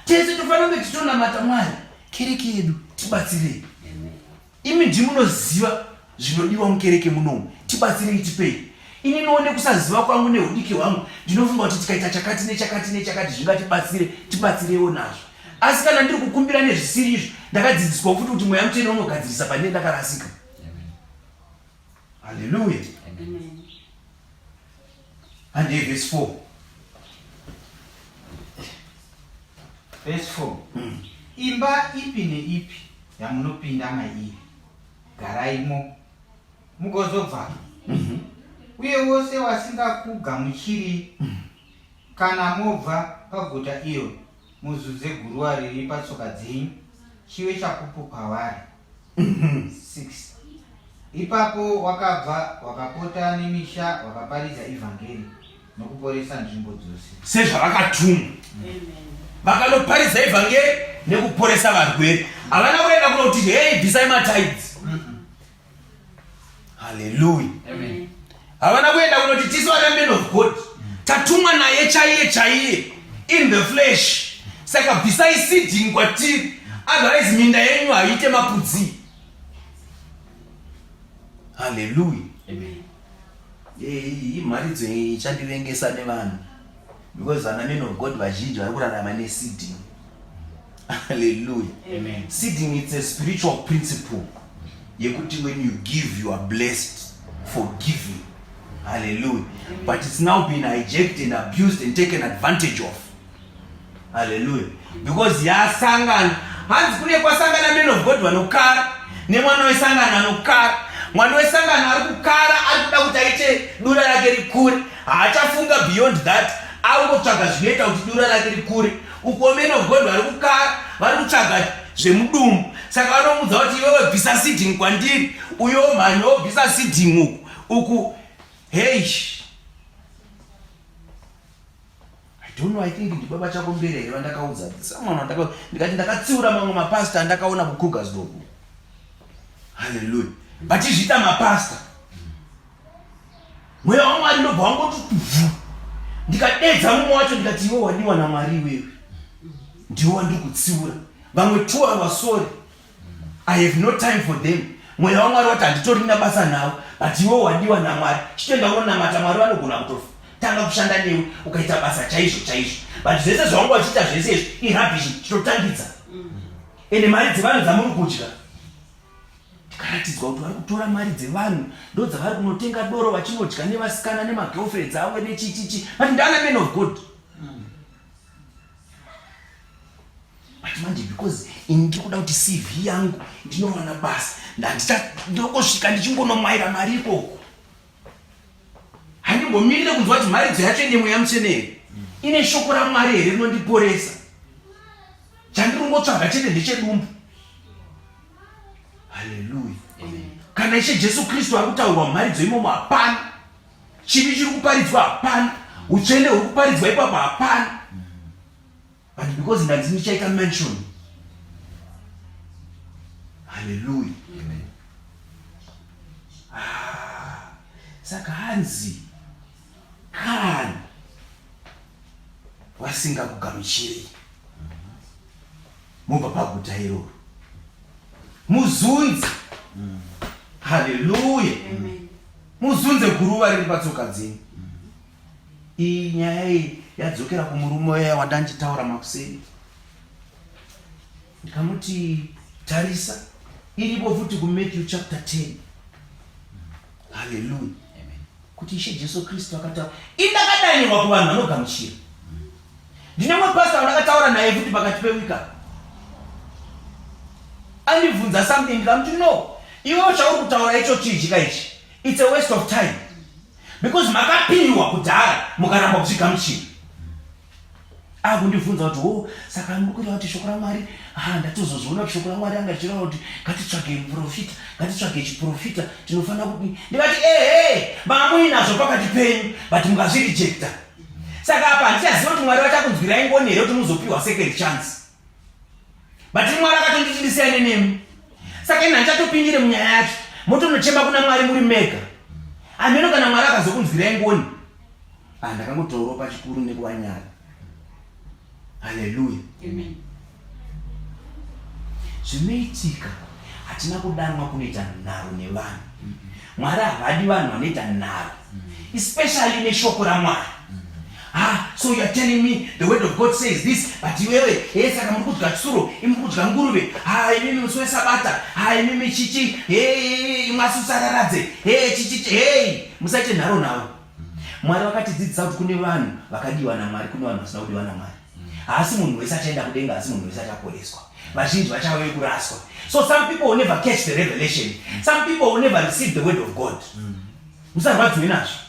Speaker 1: Tese tofanira kunge tichitonamata Mwari, kereke yedu tibatsirei. Imi ndimunoziva zvinodiwa mukereke munomu, tibatsirei tipei. Ini noone kusaziva kwangu nehudiki hwangu ndinofunga kuti tikaita chakati nechakati nechakati zvingatibatsire, tibatsirewo nazvo. Asi kana ndiri kukumbira nezvisiri izvo, ndakadzidziswa futi kuti Mweya Mutsvene unogadzirisa pandine ndakarasika. Haleluya. Handei verse 4.
Speaker 2: Verse 4. Imba ipi neipi yamunopinda mairi, garaimo, mugozobvako. Uye wose wasingakugamuchiri, kana mobva paguta iro, muzunze guruva riri patsoka dzenyu, chive chapupu kwavari. 6 Ipapo wakabva, wakapota nemisha, wakaparidza ivhangeri nokuporesa nzvimbo dzose.
Speaker 1: Sezvavakatumwa, vakanoparidza ivhangeri nekuporesa varwere. Havana kuenda kunoti hei, bvisai mataidzi. Haleluya. Havana kuenda kunoti tisu vana man of God, tatumwa naye chaiye chaiye in the flesh, saka bvisai seeding kwatiri, otherwise minda yenyu haiite mapudzi. Haleluya. Iyi mharidzo iyi ichandivengesa nevanhu because vana men of God vazhinji vari kurarama neseeding. Hallelujah. Amen. Seeding, it's a spiritual principle yekuti when you give you are blessed for giving. Hallelujah. Amen. But it's now been hijacked and abused and taken advantage of. Hallelujah. Because yasangana hanzi kune kwasangana men of God vanokara nemwana wesangano anokara. Mwana wesangano ari kukara, ari kuda kuti aite dura rake rikure, haachafunga beyond that, angotsvaga zvinoita kuti dura rake rikure. Ukuwo men of God vari kukara, vari kutsvaga zvemudumbu, saka vanomuudza kuti iwewe bvisa seeding kwandiri, uyo mhanya wobvisa seeding uku uku. Hey, I don't know, I think ndibaba Chakombere here vandakaudza someone wandaka ndikati ndakatsiura mamwe mapastor andakaona kuKrugersdorp. Hallelujah. Vachizviita mapastor. Mweya waMwari ndobva wangoti vhu. Ndikadedza mumwe wacho ndikati iwe wadiwa naMwari iwewe. Ndiwe wandiri kutsiura. Vamwe two ava sorry. I have no time for them. Mweya waMwari wati handitorina basa navo, but iwe wadiwa naMwari. Chitoenda unonamata, Mwari vanogona kutotanga kushanda newe ukaita basa chaizvo chaizvo. But zvese zvawanga uchiita zvese izvi irubbish, chitotangidza. Ende mari dzevanhu dzamuri kudya, tikaratidzwa kuti vari kutora mari dzevanhu ndodzavari kunotenga doro vachinodya nevasikana nemagirlfriends avo nechichichi, but ndana man of God. But manje because ini ndiri kuda kuti CV yangu ndinowana basa, ndinongosvika ndichingonomwaira mari ikoko, handimbomirire kunzwa kuti mharidzo yacho ine mweya mutsvene here, ine shoko raMwari here rinondiporesa. Chandiri kungotsvaga chete ndechedumbu. Haleluya. Kana Ishe Jesu Kristu ari kutaurwa mumharidzo imomo, hapana chivi chiri kuparidzwa, hapana utsvene huri kuparidzwa ipapo, hapana. But because ndanzi ndichaita mansion. Haleluya. Ah, saka hanzi kana vasingakugamuchirei mobva paguta iroro muzunze. Haleluya. Muzunze guruva riri patsoka dzenyu. Iyi nyaya iyi yadzokera kumurume uya wandanchitaura makuseni, ndikamuti tarisa iripo futi kuMatthew chapter 10. Haleluya. Kuti Ishe Jesu Kristu akataura, indakadanirwa kuvanhu vanogamuchira. Ndine mumwe pastor wandakataura naye futi pakati pewika, andibvunza something, ndikamuti no, iwewo chauri kutaura icho chiijika ichi, it's a waste of time because makapiwa kudhara mukaramba kuzvigamuchira. Akundibvunza kuti ho, saka muri kuti shoko raMwari, ha, ndatozozviona kuti shoko raMwari anga richireva kuti ngatitsvage muprofita, ngatitsvage chiprofita, tinofanira kudii? Ndikati ehe, mamuinazvo pakati penyu, but mukazvirejecta. Saka apa handichaziva kuti Mwari vachakunzwirai ngoni here kuti muzopiwa second chance, but Mwari akatonditi ndisiyane nemi, saka ini handichatopindire munyaya yacho, motonochema kuna Mwari muri mega. Hameno kana Mwari akazokunzwirai ngoni. Ah, ndakangotaurawo pachikuru nekuvanyara. Haleluya. Zvinoitika. Hatina kudanwa kunoita nharo nevanhu. Mwari havadi vanhu vanoita nharo. Especially neshoko raMwari. Ah, so you are telling me the word of God says this, but iwewe, hey, saka muri kudya tsuro, imi muri kudya nguruve, ha, imimi musi wesabata, ha, imimi chichi, hey, imwe asi usararadze, hey, chichichi, hey, musaite nharo navo. Mwari vakatidzidzisa kuti kune vanhu vakadiwa naMwari, kune vanhu vasina kudiwa naMwari. Haasi munhu wese achaenda kudenga, haasi munhu wese achaporeswa. Vazhinji vachave vekuraswa. So some people will never catch the revelation. Some people will never receive the word of God. Musarwadziwe nazvo.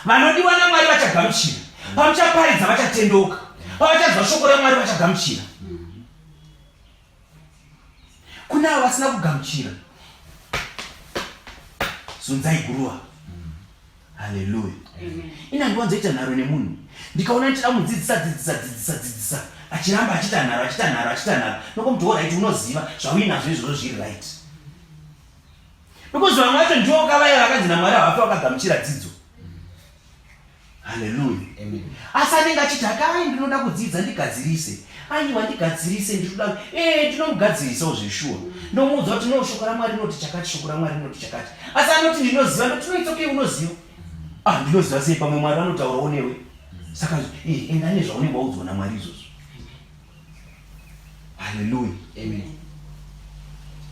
Speaker 1: Vanodiwa naMwari vachagamuchira. Pamuchaparidza vachatendeuka. Pavachanzwa shoko raMwari vachagamuchira. Kune avo vasina kugamuchira, zunzai guruva. Haleluya. Ini handiwanzoita nharo nemunhu. Ndikaona ndichida kumudzidzisa dzidzisa dzidzisa dzidzisa achiramba achiita nharo achiita nharo achiita nharo nokomuti all right unoziva zvauinazvo izvozvo zviri right. Because vamwe vacho ndivo kavaya vakanzi naMwari havafi vakagamuchira dzidzo. Haleluya. Asi anenge achiti akai ndinoda kudzidza ndigadzirise. Aiwa ndigadzirise ndinoda eh ndinomugadzirisawo zveshuwa. Ndomuudza kuti no shoko raMwari rinoti chakati shoko raMwari rinoti chakati. Asi anoti ndinoziva ndoti no it's okay unoziva. Ah ndinoziva sei pamwe Mwari vanotaurawo newe. Saka eh enda nezvaunenge waudzwa naMwari izvozvo. Hallelujah.
Speaker 2: Amen.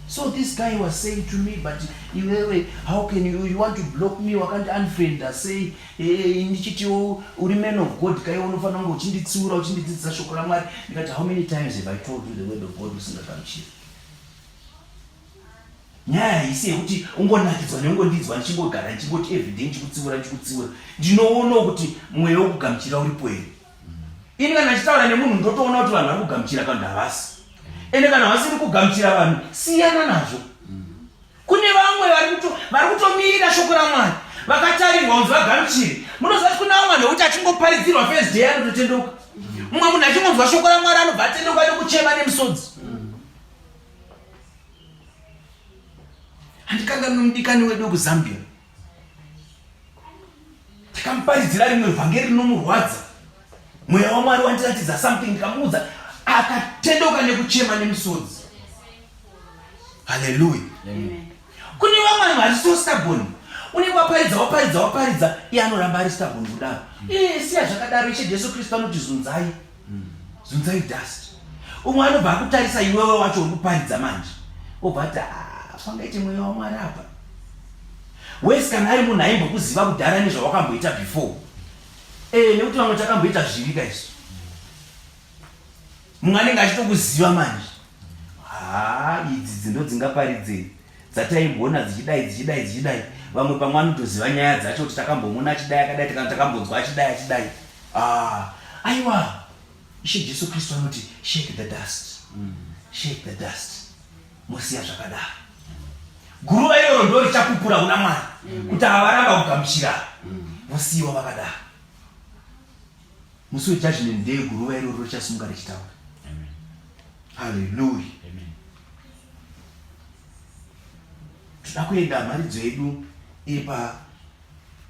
Speaker 1: So this guy was saying to me, but iwewe, how can you, you want to block me, wakandi unfrienda sei, eh, ndichiti uri man of God, kai unofanira kunge uchinditsiura, uchindidzidzisa shoko raMwari. Ndikati, how many times have I told you the word of God usingagamuchiri? Nyaya haisi yekuti ungonakidzwa neungondinzwa ndichingogara ndichingoti everyday ndichikutsiura ndichikutsiura. Ndinoona kuti mweya wekugamuchira uripo here. Ini kana ndichitaura nemunhu ndotoona kuti vanhu vari kugamuchira kana kuti havasi. Ende kana vasiri kugamuchira vanhu siyana nazvo. Kune vamwe vari kutomirira shoko raMwari vakatarirwa kunzi vagamuchire. Munoziva kuti kune vamwe vanhu vekuti achingoparidzirwa first day anototendeuka. Mumwe munhu achingonzwa shoko raMwari anobva atendeuka nekuchema nemisodzi. Handikanganwi mudikani wedu wekuZambia. Takamuparidzira rimwe vhangeri rinomurwadza. Mweya waMwari wandiratidza something ndikamuudza akatendeuka nekuchema nemisodzi. Haleluya. Kune vamwe vanhu vari so stubborn. Unenge waparidza waparidza waparidza iye anoramba ari stubborn kudaro. Eh siya zvakadaro Ishe Jesu Kristu anoti zunzai. Zunzai dust. Umwe anobva akutarisa iwewe wacho uri kuparidza manje. Obva ati ah pangaite mweya waMwari apa. Wesi kana ari munhu aimbokuziva kudhara nezvawakamboita before. Eh nekuti vamwe takamboita zvivi ka isu. Mumwe anenge achitokuziva manje. Haa idzi dzindo dzingaparidzei dzataimboona dzichidai dzichidai dzichidai. Vamwe pamwe anotoziva nyaya dzacho kuti takambomuona achidai akadai kana takambonzwa achidai achidai. Ah, aiwa Ishe Jesu Kristu anoti shake the dust. Shake the dust. Mosiya zvakadaro. Guruva iroro ndo richapupura kuna Mwari kuti ava varamba kugamuchira. Vosiyiwa vakadaro. Musi wejudgment day guruva iroro richasimuka richitaura. Hallelujah. Toda kuenda mharidzo yedu iri pa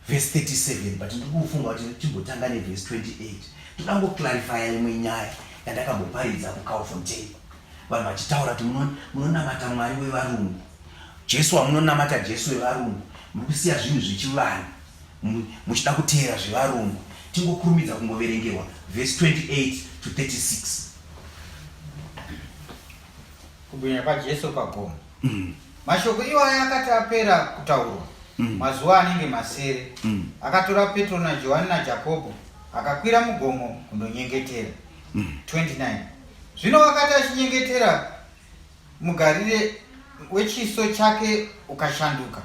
Speaker 1: verse 37 but ndiri kufunga kuti timbotanga neverse 28. Toda kungoclarifya imwe nyaya yandakamboparidza kuCalfontein. Vanhu vachitaura kuti munonamata Mwari wevarungu. Jesu wamunonamata Jesu wevarungu. Muri kusiya zvinhu zvechivanhu muchida kuteera zvevarungu. Tingokurumidza kungoverengerwa verse 28 to 36.
Speaker 2: Kubwinya kwaJesu pagomo. Mashoko iwaya akati apera kutaurwa, mazuva anenge masere, akatora Petro naJohani naJakobho, akakwira mugomo kundonyengetera. 29 Zvino wakati achinyengetera, mugarire wechiso chake ukashanduka,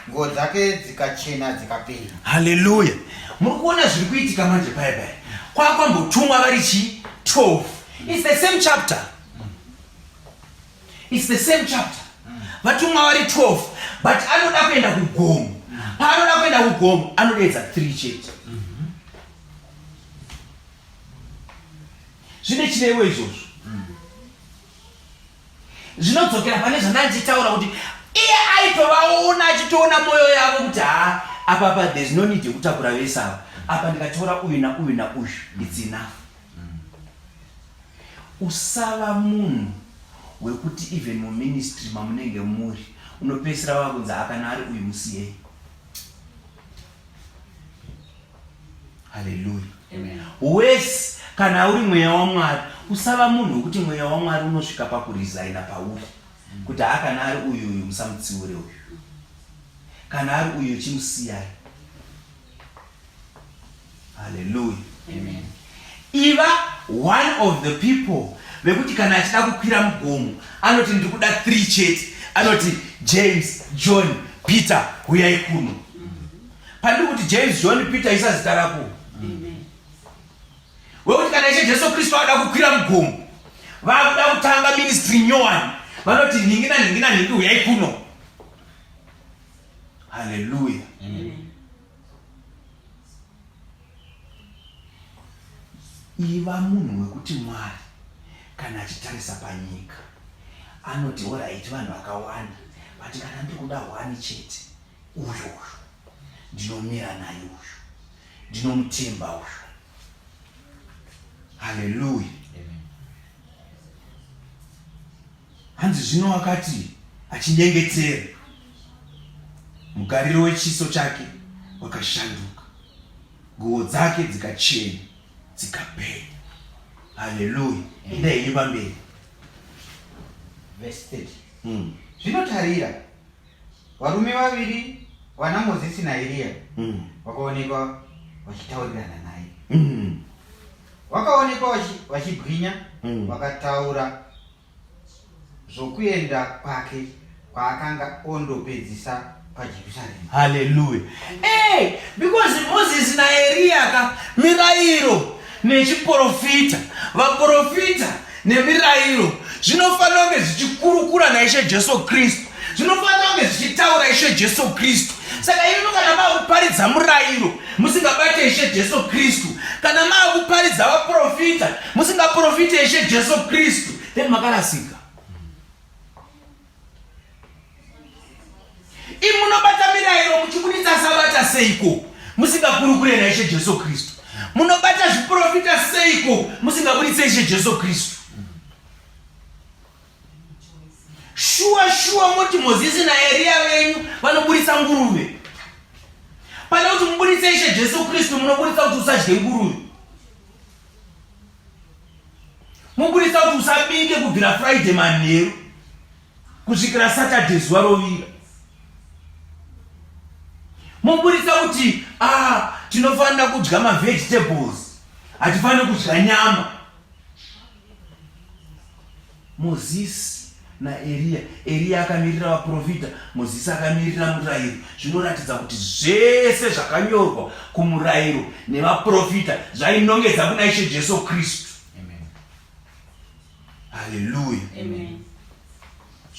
Speaker 2: nguo dzake dzikachena dzikapenya.
Speaker 1: Haleluya! Muri kuona zviri kuitika manje paya paya. Kwakwambotumwa vari chii? 12. It's the same chapter. It's the same chapter. Vatumwa vari 12 but anoda kuenda kugomo. Paanoda kuenda kugomo anodeedza 3 chete. Zvine chirevo izvozvo. Zvinodzokera pane zvandandichitaura kuti iye aitovaona achitoona moyo yavo kuti haa apa apa there's no need yekutakura vese ava. Apa ndikatora uyu nauyu nauyu it's enough. Usava munhu wekuti even muministry mamunenge muri unopedzisira vakunzi akana ari uyu musiyei. Haleluya. Wese kana uri mweya waMwari usava munhu wekuti mweya waMwari unosvika pakuresigna pauri kuti haa kana ari uyu uyu musamutsiure uyu kana ari uyu chimusiyai. Haleluya. Iva one of the people vekuti kana achida kukwira mugomo anoti ndiri kuda 3 chete, anoti James, John, Peter huyai kuno. Pandiri kuti James, John, Peter isa zita rako. Wekuti kana Ishe Jesu Kristu ada kukwira mugomo vakuda kutanga ministry nyowani vanoti nhingi nanhingi nanhingi huyai kuno. Haleluya. Iva munhu wekuti Mwari kana achitarisa panyika anoti oraiti vanhu vakawanda but kana ndiri kuda hwani chete uyu uyu ndinomira naye uyu ndinomutemba uyu. Haleluya. Hanzi zvino akati achinyengetera, mugariro wechiso chake wakashanduka, nguo dzake dzikachena dzikapenya. Haleluya! Enda henyu pamberi.
Speaker 2: Verse 30. Zvino tarira, varume vaviri vana Mozisi naEriya vakaonekwa vachitaurirana naye. Vakaonekwa vachibwinya, vakataura zvokuenda kwake kwaakanga ondopedzisa paJerusarema.
Speaker 1: Haleluya. Hey, because Moses naEriya ka mirayiro nechiprofita, vaprofita nemirayiro zvinofanira kunge zvichikurukura naIshe Jesu Kristu, zvinofanira kunge zvichitaura Ishe Jesu Kristu. Saka imi kana makuparidza murayiro musingabate Ishe Jesu Kristu, kana makuparidza vaprofita musingaprofite Ishe Jesu Kristu, then makarasika. Imi munobata mirayiro muchibuditsa sabata seiko musingakurukure naIshe Jesu Kristu? Munobata zviprofita seiko musingabuditse Ishe Jesu Kristu? Shuwa shuwa moti Mozisi naEriya venyu vanoburitsa nguruve. Pane kuti muburitse Ishe Jesu Kristu munoburitsa kuti usadye nguruve. Muburitsa kuti usabike kubvira Friday manheru kusvikira Saturday zuva rovira. Muburitsa kuti ah, tinofanira kudya mavegetables, hatifaniri kudya nyama. Mozisi naEriya. Eriya akamirira vaprofita, Mozisi akamirira murayiro. Zvinoratidza kuti zvese zvakanyorwa kumurayiro nevaprofita zvainongedza kuna Ishe Jesu Kristu. Haleluya.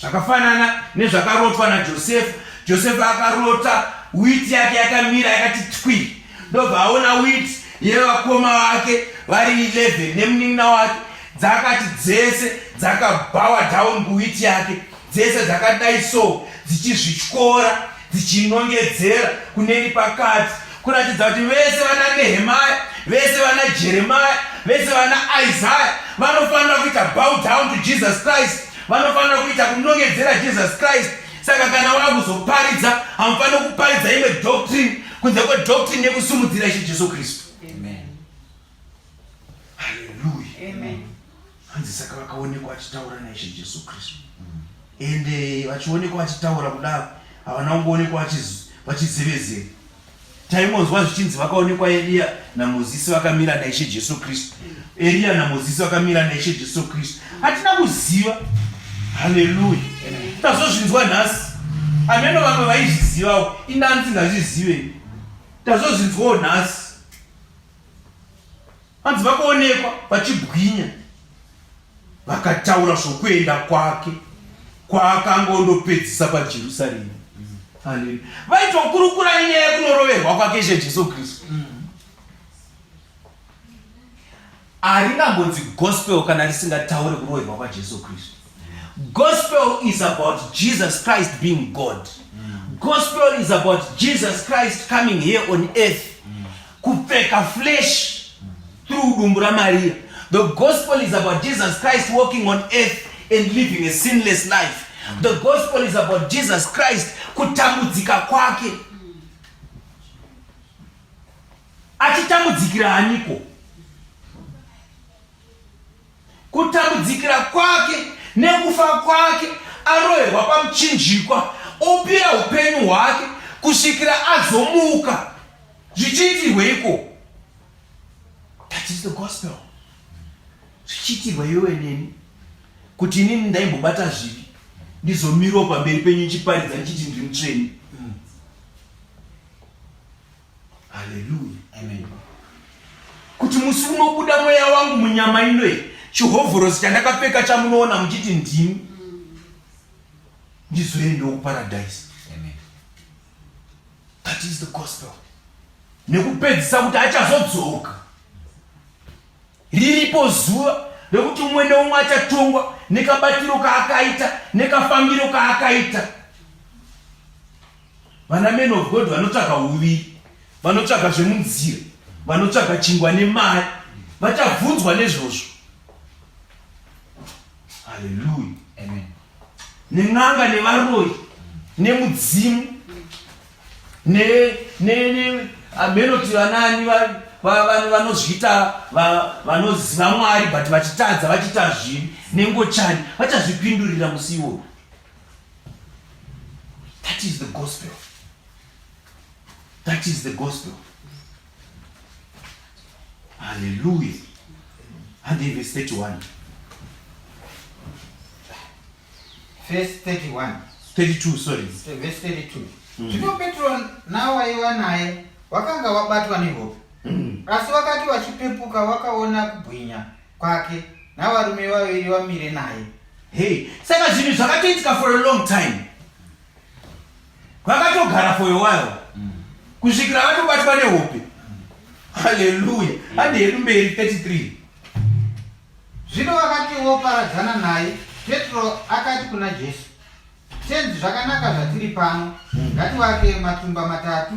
Speaker 1: Zvakafanana nezvakarotwa naJosefa. Josefa akarota witi yake yakamira yakati twi, ndobva aona witi yevakoma vake vari 11 nemunin'ina wake dzakati dzese dzakabhawa down kuwiti yake, dzese dzakadai so dzichizvityora dzichinongedzera kuneni pakati, kuratidza kuti vese vana Nehemaya, vese vana Jeremaya, vese vana Isaya vanofanira kuita bow down to Jesus Christ, vanofanira kuita kunongedzera Jesus Christ. Saka kana wakuzoparidza hamufaniri kuparidza imwe doctrine kunze kwedoctrine yekusumudzira Ishe Jesu Kristu.
Speaker 2: Amen.
Speaker 1: Haleluya.
Speaker 3: Amen.
Speaker 1: Hanzi saka vakaonekwa vachitaura naIshe Jesu Kristu. Ende vachionekwa vachitaura kudaro havana kungoonekwa vachizevezera. Taingonzwa zvichinzi vakaonekwa Eriya naMozisi vakamira naIshe Jesu Kristu. Eriya naMozisi vakamira naIshe Jesu Kristu. Hatina kuziva. Haleluya. Tazozvinzwa nhasi. Ameno vamwe vaizvizivawo. Inda ndisingazvizive. Tazozvinzwawo nhasi. Hanzi vakaonekwa vachibwinya vakataura zvokuenda kwake kwaakanga ondopedzisa paJerusarema. Haleluya. Vaitokurukura nenyaya yekunoroverwa kwake Ishe Jesu Kristu. Haringambonzi gospel kana risingataure kuroverwa kwaJesu Kristu. Gospel is about Jesus Christ being God. Gospel is about Jesus Christ coming here on earth kupfeka flesh through dumbu raMaria. The gospel is about Jesus Christ walking on earth. and living a sinless life. The gospel is about Jesus Christ, kutambudzika kwake. Achitambudzikira aniko? Kutambudzikira kwake nekufa kwake aroherwa pamuchinjikwa opira upenyu hwake kusvikira azomuka zvichiitirweiko? That is the gospel. Zvichiitirwa iwewe neni kuti inini ndaimbobata zvivi ndizomirawo pamberi penyu ndichiparidza ndichiti ndiri mutsvene. Haleluya.
Speaker 2: Amen.
Speaker 1: Kuti musi unobuda mweya wangu munyama ino iyi, chihovhorosi chandakapfeka chamunoona muchiti ndini, ndizoendawo kuparadise.
Speaker 2: Amen.
Speaker 1: That is the gospel. Nekupedzisa kuti achazodzoka. Riripo zuva rekuti umwe neumwe achatongwa nekabatiro kaakaita nekafambiro kaakaita. Vana men of God vanotsvaga huviri, vanotsvaga zvemunzira, vanotsvaga chingwa nemari, vachabvunzwa nezvozvo. Haleluya.
Speaker 2: Amen.
Speaker 1: Nen'anga nevaroyi nemudzimu ne ne ne amenoti vanani vanozviita vanoziva Mwari but vachitadza vachiita zvivi nengochani vachazvipindurira musi iwoyo. That is the gospel. That is the gospel. Hallelujah. And verse 31.
Speaker 2: Verse 31.
Speaker 1: 32, sorry.
Speaker 2: Verse 32. Zvino Petro nawaiva naye wakanga wabatwa nehope. Asi wakati wachipepuka wakaona kubwinya kwake navarume vaviri vamire naye.
Speaker 1: Hey, saka zvinhu zvakatoitika for a long time. Vakatogara for a while. Kusvikira vatobatwa nehope. Hallelujah. Handi hedu mberi 33.
Speaker 2: Zvino vakati voparadzana naye, Petro akati kuna Jesu, Tenzi, zvakanaka zvatiri pano, ngativake matumba matatu,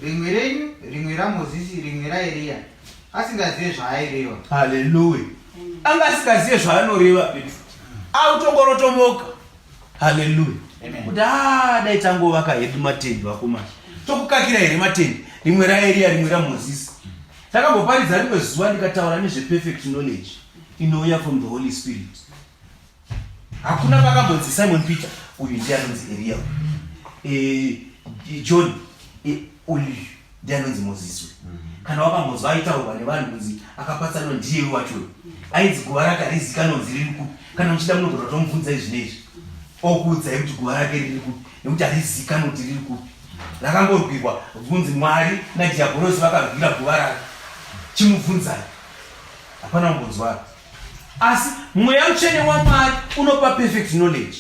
Speaker 2: rimwe renyu, rimwe raMozisi, rimwe raEriya, asingazive zvaaireva.
Speaker 1: Haleluya. Anga asingazive zvaanoreva Petro. Autongorotomoka. Haleluya. Kuti ah dai tangovaka hedu matendi vakomana. Tokukakira here matendi? Rimwe raEriya, rimwe raMozisi. Takamboparidza rimwe zuva ndikataura nezveperfect knowledge inouya from the Holy Spirit. Hakuna pakambonzi Simon Peter uyu ndiye anonzi Eria uyu. John uyu ndiye anonzi Moses uyu. Kana wakambonzwa aitaurwa nevanhu kunzi akapatsanwa ndiye wacho uyu. Ainzi guva rake harizikanwa kunzi riri kupi. Kana muchida munogona kutomubvunza izvi neizvi. Okuudzai kuti guva rake riri kupi nekuti harizikanwa kuti riri kupi. Rakangorwirwa kunzi Mwari naDhiabhorosi vakarwira guva rake. Chimubvunzai. Hapana kumbonzwa. Asi mweya mutsvene waMwari unopa perfect knowledge.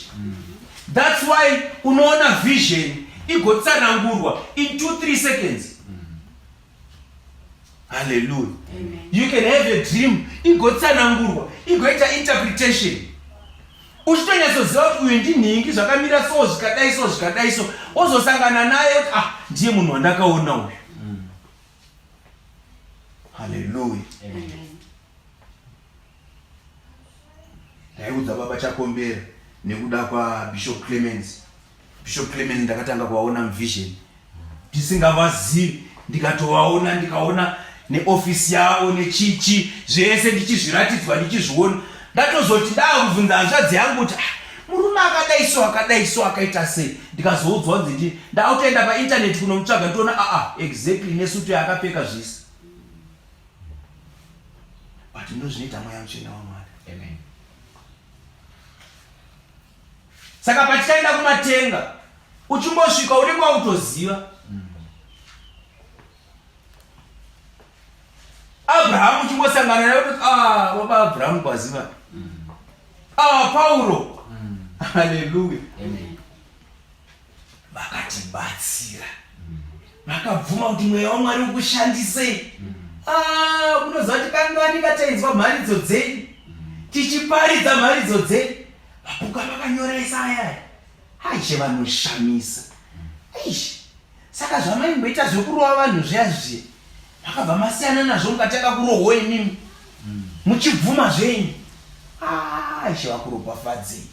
Speaker 1: That's why unoona vision igotsanangurwa in 2-3 seconds. Hallelujah. You can have a dream igotsanangurwa igoita interpretation. Uchitonyatsoziva kuti uyu ndinhingi zvakamira so zvikadai so zvikadai so wozosangana naye kuti ah ndiye munhu wandakaona uyu. Hallelujah. Ndaiudza baba Chakombera nekuda kwaBishop Clemens. Bishop Clemens ndakatanga kuvaona muvision ndisingavazivi, ndikatovaona ndikaona neofisi yavo nechichi zvese ndichizviratidzwa ndichizviona. Ndatozoti ndakubvunza hanzvadzi yangu kuti ah, murume akadai so akadai so akaita sei, ndikazoudzwa kunzi ndi ndakutoenda paintaneti kunomutsvaga nditoona aa ah, exactly nesutu yaakapfeka zvese. But ndozvinoita mweya mutsvene waMwari.
Speaker 2: Amen.
Speaker 1: Saka patichaenda kumatenga uchingosvika unenge wakutoziva. Abrahamu uchingosangana naye kuti ah baba Abrahamu kwaziva. Ah Pauro. Hallelujah.
Speaker 2: Amen.
Speaker 1: Vakatibatsira. Vakabvuma kuti mweya waMwari ukushandisei. Ah, munoziva kuti kangani katainzwa mharidzo dzenyu tichiparidza mharidzo dzenyu mapuka vakanyoresa aya aishe vanoshamisa eish saka zvamaimboita zvekurova vanhu zviya zviya makabva masiyana nazvo mukatanga kurohwa imimi muchibvuma zvenyu. Ah, Ishe vakuropafadzei.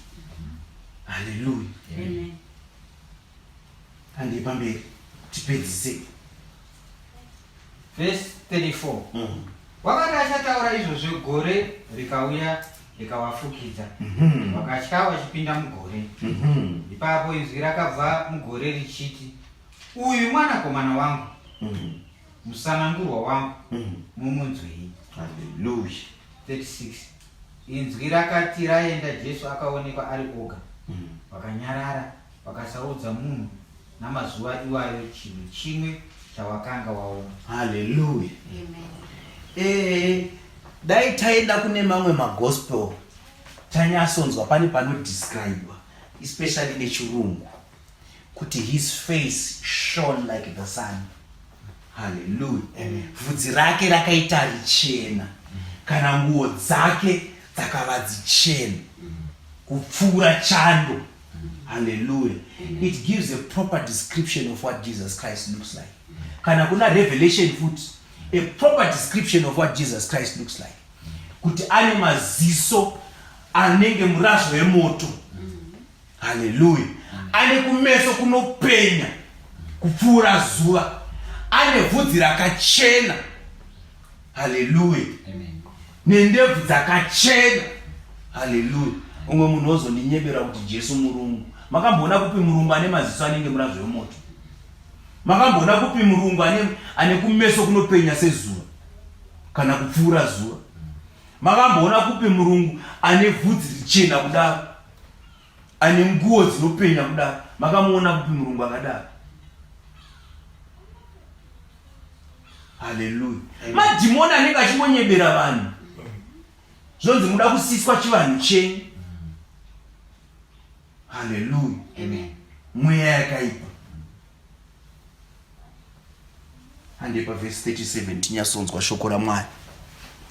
Speaker 1: Haleluya.
Speaker 3: Amen.
Speaker 1: Handei pamberi tipedzise.
Speaker 2: Verse 34. Wakati achataura izvozvo gore rikauya rikavafukidza. Vakatya vachipinda mugore. Ipapo inzwi rakabva mugore richiti, Uyu mwanakomana wangu, musanangurwa wangu, mumunzwei.
Speaker 1: Haleluya.
Speaker 2: 36 Inzwi rakati raenda, Jesu akaonekwa ari oga. Vakanyarara, vakasaudza munhu namazuva iwayo chinhu chimwe chawakanga waona.
Speaker 1: Haleluya.
Speaker 3: Amen.
Speaker 1: Dai taenda kune mamwe magospel tanyasonzwa pane panodescribwa especially nechirungu kuti his face shone like the sun. Haleluya. Vhudzi rake rakaita richena kana nguo dzake dzakava dzichena kupfuura chando. Haleluya. It gives a proper description of what Jesus Christ looks like. Kana kuna Revelation futi, a proper description of what Jesus Christ looks like. Kuti ane maziso anenge murazvo wemoto. Haleluya. Ane kumeso kunopenya kupfuura zuva. Ane vhudzi rakachena. Haleluya. Nendebvu dzakachena. Haleluya. Umwe munhu ozondinyebera kuti Jesu murungu. Makamboona kupi murungu ane maziso anenge murazvo wemoto? Makamboona kupi murungu ane kumeso kunopenya sezuva kana kupfuura zuva? Makamboona kupi murungu ane vhudzi richena kudaro, ane nguo dzinopenya kudaro? Makamuona kupi murungu akadaro? Haleluya. Madhimoni anenge achingonyebera vanhu, zvonzi muda kusiswa chivanhu chenyu. Haleluya. Mweya yakaipa. Handei pavhesi 37 tinyasonzwa shoko raMwari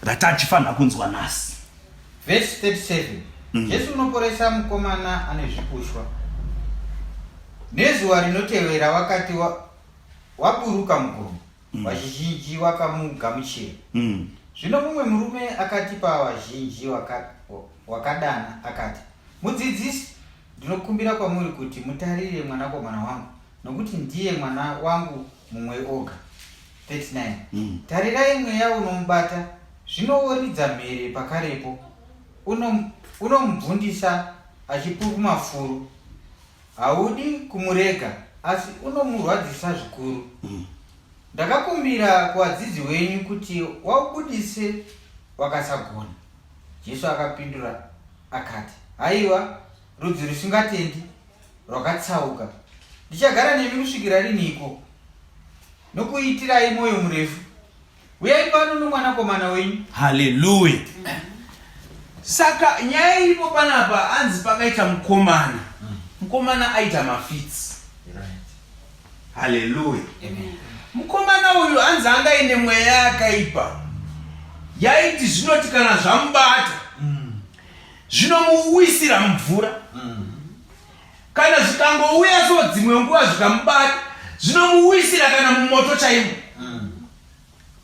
Speaker 1: ratachifanira kunzwa nhasi.
Speaker 2: Vhesi 37. Jesu unoporesa mukomana ane zvipushwa. Nezuva rinotevera wakati waburuka mugomo, vazhinji wakamugamuchira. Zvino mumwe murume akati pavazhinji wakadana akati, Mudzidzisi, ndinokumbira kwamuri kuti mutarire mwanakomana wangu, nokuti ndiye mwana wangu mumwe oga. 39 Tarirai, mweya unomubata, zvino woridza mhere pakarepo, unomubvundisa achipupuma furo. Haudi kumurega, asi unomurwadzisa zvikuru. Ndakakumbira kuvadzidzi wenyu kuti waubudise, wakasagona. Jesu akapindura akati, Haiwa, rudzi rusingatendi, rwakatsauka, ndichagara nemi kusvikira riniko, nokuitirai mwoyo murefu? Uyai pano nomwanakomana wenyu.
Speaker 1: Haleluya. Saka nyaya iripo panapa, anzi pakaita mukomana, mukomana aita mafits. Haleluya. Mukomana uyu anzi anga aine mweya yakaipa yaiti zvinoti kana zvamubata zvinomuwisira mumvura. Kana zvikangouya so dzimwe nguva zvikamubata zvinomuwisira kana mumoto chaimo.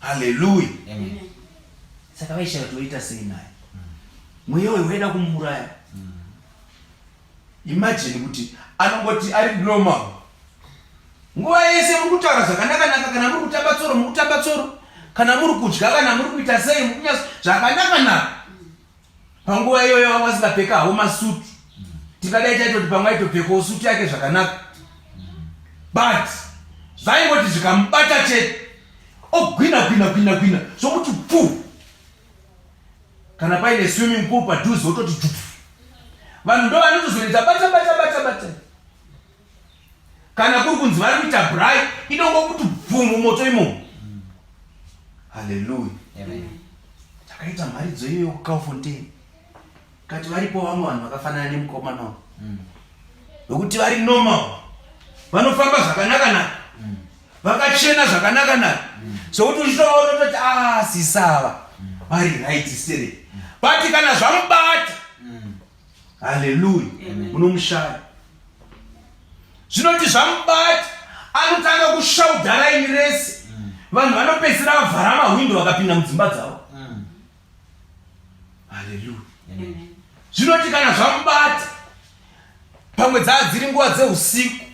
Speaker 1: Haleluya. Saka vaishaya kuti voita sei naye. Mweya uyu waida kumuuraya. Imagine kuti anongoti ari normal nguva yese, muri kutaura zvakanaka-naka, kana muri kutamba tsoro, muri kutamba tsoro, kana muri kudya, kana muri kuita sei, muri kunyasa zvakanaka-naka. Panguva iyoyo vanga vasingapfeka havo masutu, tingadai taitoti pamwe aitopfekawo sutu yake zvakanaka, but zvaingoti zvikamubata chete ogwina gwina gwina gwina zvokuti pfu. Kana paine swimming pool padhuze wototi jupu. Vanhu ndo vanotozoita bata bata bata bata. Kana kuri kunzi vari kuita braai, inongokuti bvu mumoto imomo. Haleluya. Takaita mharidzo iyoyo kuCalfontein. Kati varipo vamwe vanhu vakafanana nemukomana uyu. Vekuti vari normal. Vanofamba zvakanaka naka. Vakachena zvakanaka naka. Sokuti uchitovaona utoti, ah, sisava. Vari right sere. But kana zvamubata. Haleluya. Unomushaya. Zvinoti zvamubata anotanga kushauda raini rese. Vanhu vanopedzisira vavhara mahwindo vakapinda mudzimba dzavo. Haleluya. Zvinoti kana zvamubata, pamwe dzaa dziri nguva dzeusiku,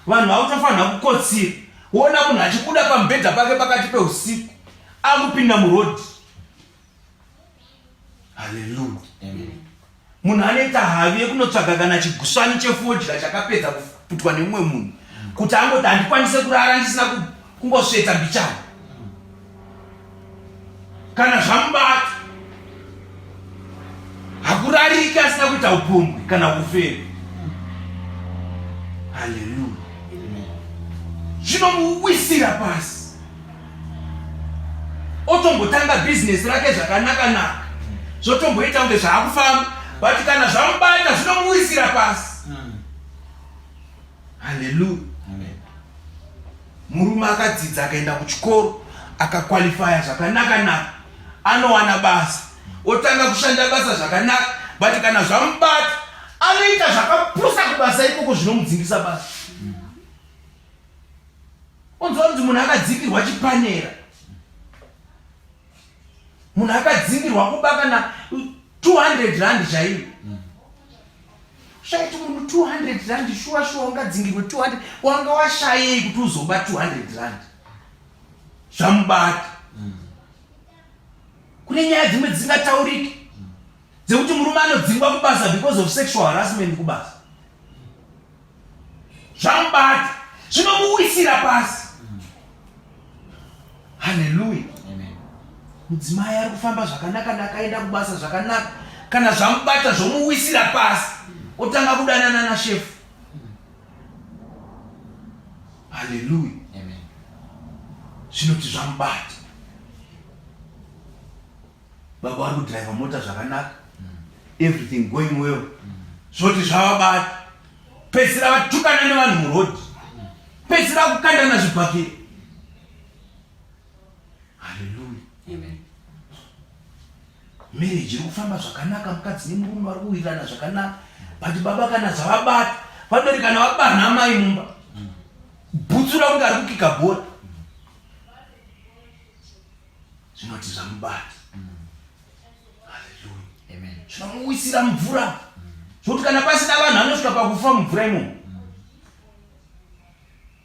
Speaker 1: vanhu vakutofanira kukotsira, woona munhu achibuda pamubhedha pake pakati peusiku akupinda murodhi. Haleluya. Munhu anoita havi yekunotsvaga kana chigusvani chefodya chakapedza kuputwa nemumwe munhu kuti angoti handikwanise kurara ndisina kungosveta mbichana. Kana zvamubata hakurariki asina kuita upombwe kana ufeve. Haleluya. Zvinomuwisira pasi. Otombotanga bhizinesi rake zvakanaka naka, zvotomboita kunge zvaakufamba, but kana zvamubata zvinomuwisira pasi. Haleluya. Murume akadzidza akaenda kuchikoro akakwalifaya zvakanaka naka, anowana basa, otanga kushanda basa zvakanaka, but kana zvamubata anoita zvakapusa kubasa ikoko zvinomudzingisa basa. Onzwa kunzi munhu akadzingirwa chipanera, munhu akadzingirwa kuba kana 200 rand chaiyo. Shaiti munhu 200 rand shuwa shuwa ungadzingirwe 200, wanga washayei kuti uzoba 200 rand? Zvamubata. Kune nyaya dzimwe dzisingatauriki dzekuti murume anodzingwa kubasa because of sexual harassment kubasa. Zvamubata, zvinomuwisira pasi. Haleluya. Mudzimai ari kufamba zvakanaka nakaenda kubasa zvakanaka, kana zvamubata zvomuwisira pasi, otanga kudanana nashefu. Haleluya. Zvinoti zvamubata. Baba vari kudriver mota zvakanaka, everything going well, zvoti zvavabata, pedzisira vatukana nevanhu muroad, pedzisira kukandana zvibhakera. Haleluya. Marriage iri kufamba zvakanaka, mukadzi nemurume vari kuwirirana zvakanaka, but baba kana zvavabata, vanoti kana vabarna amai mumba, bhutsura kunge ari kukika bhora. Zvinoti zvamubata. Haleluya. Zvinomuwisira mvura zvokuti kana pasina vanhu anosvika pakufa mumvura imomo.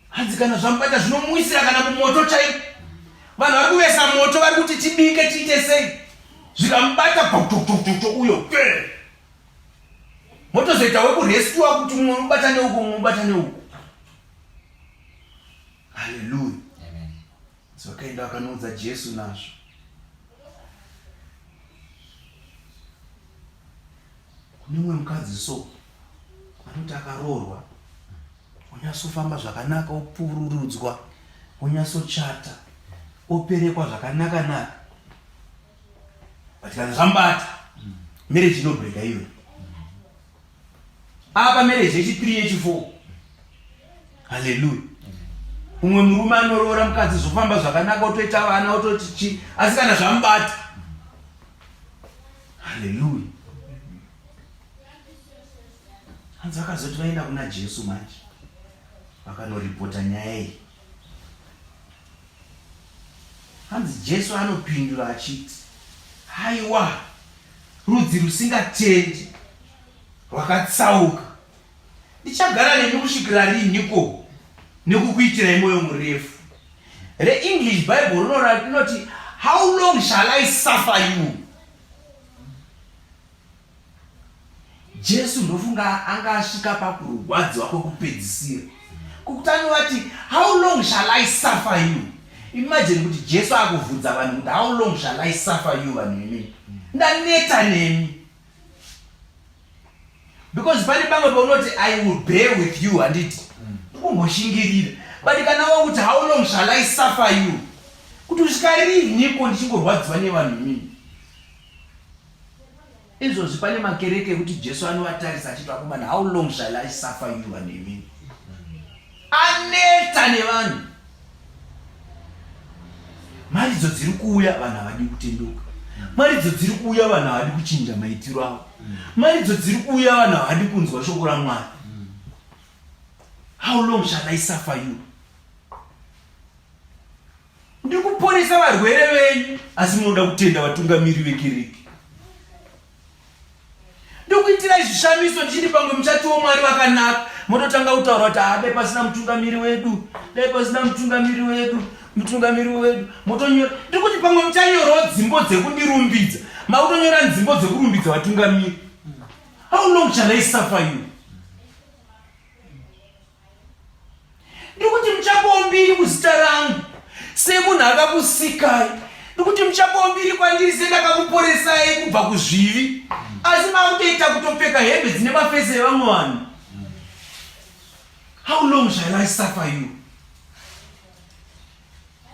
Speaker 1: Hanzi kana zvamubata zvinomuwisira kana mumoto chaiko. Vanhu vari kuvesa moto vari kuti tibike tiite sei, zvikamubata totototo uyo pe motozoita wekurescuwa kuti mumwe unobata neuku mumwe unobata neuku. Haleluya. Vakaenda vakanoudza Jesu nazvo. Kune mumwe mukadzi so anoti akaroorwa onyatsofamba zvakanaka, opururudzwa, onyatsochata, operekwa zvakanaka naka, but kana zvamubata marriage inobreka iyoyo. Apa marriage yechi3 yechi4. Haleluya. Umwe murume anoroora mukadzi zvofamba zvakanaka, otoita vana, ototi chi, asi kana zvamubata. Haleluya. Hanzi vakazoti vaenda kuna Jesu manje, vakanoripota nyaya iyi. Hanzi Jesu anopindura achiti, haiwa, rudzi rusingatendi rwakatsauka, ndichagara nemi kusvikira rinhiko nekukuitirai mwoyo murefu? ReEnglish Bible rinoti, how long shall I suffer you? Jesu ndofunga anga asvika pakurwadziwa kwekupedzisira kwekuti anovati, how long shall I suffer you? Imagine kuti Jesu akuvhunza vanhu kuti how long shall I suffer you, vanhu imi, ndaneta nemi. Because pane pamwe paunoti I will bear with you, handiti ndikumboshingiririra, but kana wakuti how long shall I suffer you, kuti kusvika riniko ndichingorwadziwa nevanhu imini? Izvozvi pane makereke ekuti Jesu anovatarisa achiti, vakomana, how long shall I suffer you, vanhu imini? Aneta nevanhu. Maridzo dziri kuuya, vanhu havadi kutenduka. Maridzo dziri kuuya, vanhu havadi kuchinja maitiro avo. Maridzo dziri kuuya, vanhu havadi kunzwa shoko raMwari. How long shall I suffer you? Ndiri kuporesa varwere venyu, asi munoda kutenda vatungamiri vekereke. zvishamiso ndichiti pamwe muchatiwo Mwari vakanaka. Mototanga kutaura kuti ah, dai pasina mutungamiri wedu, dai pasina mutungamiri wedu, mutungamiri wedu. Motonyora. Ndiri kuti pamwe muchanyorawo dzimbo dzekundirumbidza. Makutonyora nzimbo dzekurumbidza vatungamiri. How long shall I suffer you? Ndikuti muchapawo mbiri kuzita rangu semunhu akakusikai. Ndikuti muchapawo mbiri kwandiri sendakakuporesai kubva kuzvivi. Asi makutoita kutopfeka hembe dzine mafesi evamwe vanhu. How long shall I suffer you?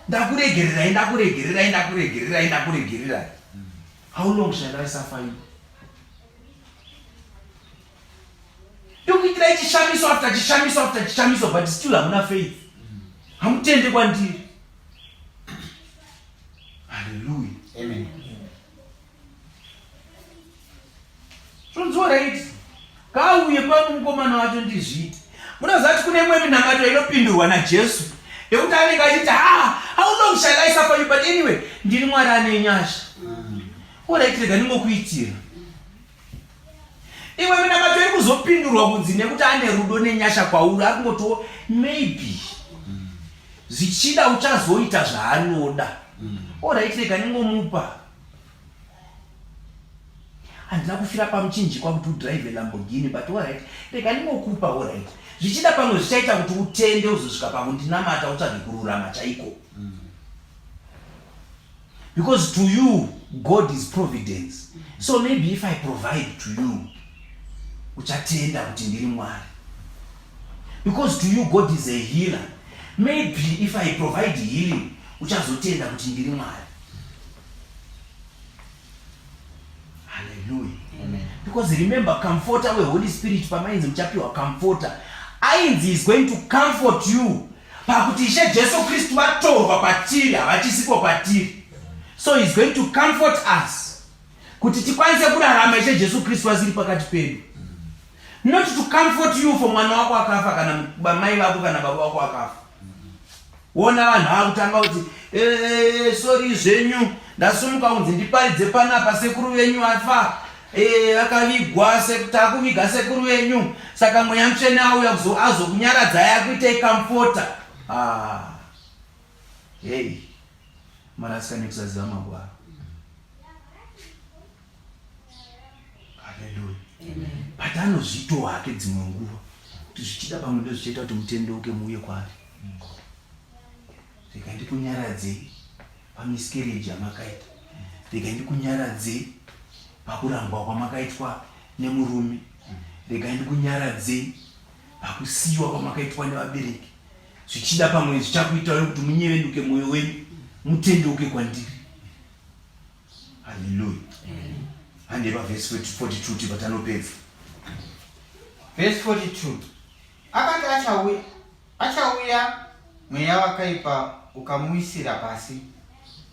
Speaker 1: Ndakuregererai, ndakuregererai, ndakuregererai, ndakuregererai. How long shall I suffer you? Ndokuitirai chishamiso after chishamiso after chishamiso but still hamuna faith. Hamutende kwandiri. Hallelujah.
Speaker 2: Amen.
Speaker 1: Zvonzi right. Kauye pano mukomana wacho ndizviite. Munoziva kuti kune imwe minamato inopindurwa naJesu yekuti anenge achiti ha how long shall I suffer you but anyway ndiri Mwari ane nyasha. Alright rega ndingokuitira. Imwe minamato iri kuzopindurwa kunzi nekuti ane rudo nenyasha kwauri ari kungotiwo maybe zvichida uchazoita zvaanoda. Alright rega ndingomupa. Handina kufira pamuchinjikwa kuti udrive Lamborghini but alright rega ndingokupa alright. Zvichida pamwe zvichaita kuti utende uzosvika pakundinamata utsvage kururama chaiko. Because to you God is providence. So maybe if I provide to you uchatenda kuti ndiri Mwari. Because to you God is a healer. Maybe if I provide healing uchazotenda kuti ndiri Mwari. Hallelujah. Amen. Because remember comforter weHoly Spirit pamainzi muchapiwa comforter ainzi is going to comfort you pakuti Ishe Jesu Kristu vatorwa patiri havachisipo patiri so he is going to comfort us kuti tikwanise kurarama Ishe Jesu Kristu vasiri pakati pedu not to comfort you for mwana wako akafa kana mai vako kana baba vako akafa wona vanhu vakutanga kuti eh, sorry zvenyu ndasumuka kunzi ndiparidze panapa sekuru venyu vafa Eh, vakavigwa takuviga sekuru venyu saka mweya mutsvene auya azokunyaradzai akuitei comforter. Ah. Hey. Marasika nekusaziva magwaro. Haleluya. But anozviitawo hake dzimwe nguva kuti zvichida pamwe ndozvichaita kuti mutendeuke muuye kwaari. Rega ndikunyaradzei pamiscarriage yamakaita. Regai ndikunyaradzei pakurambwa kwamakaitwa nemurume. Regai ndikunyaradzei pakusiyiwa kwamakaitwa nevabereki. Zvichida pamwe zvichakuitawo kuti munyevenuke mwoyo wenyu mutendeuke kwandiri. Haleluya. Handei pavhesi 42 tibva tanopedza.
Speaker 2: Vhesi 42 Akati achauya, achauya mweya wakaipa ukamuwisira pasi,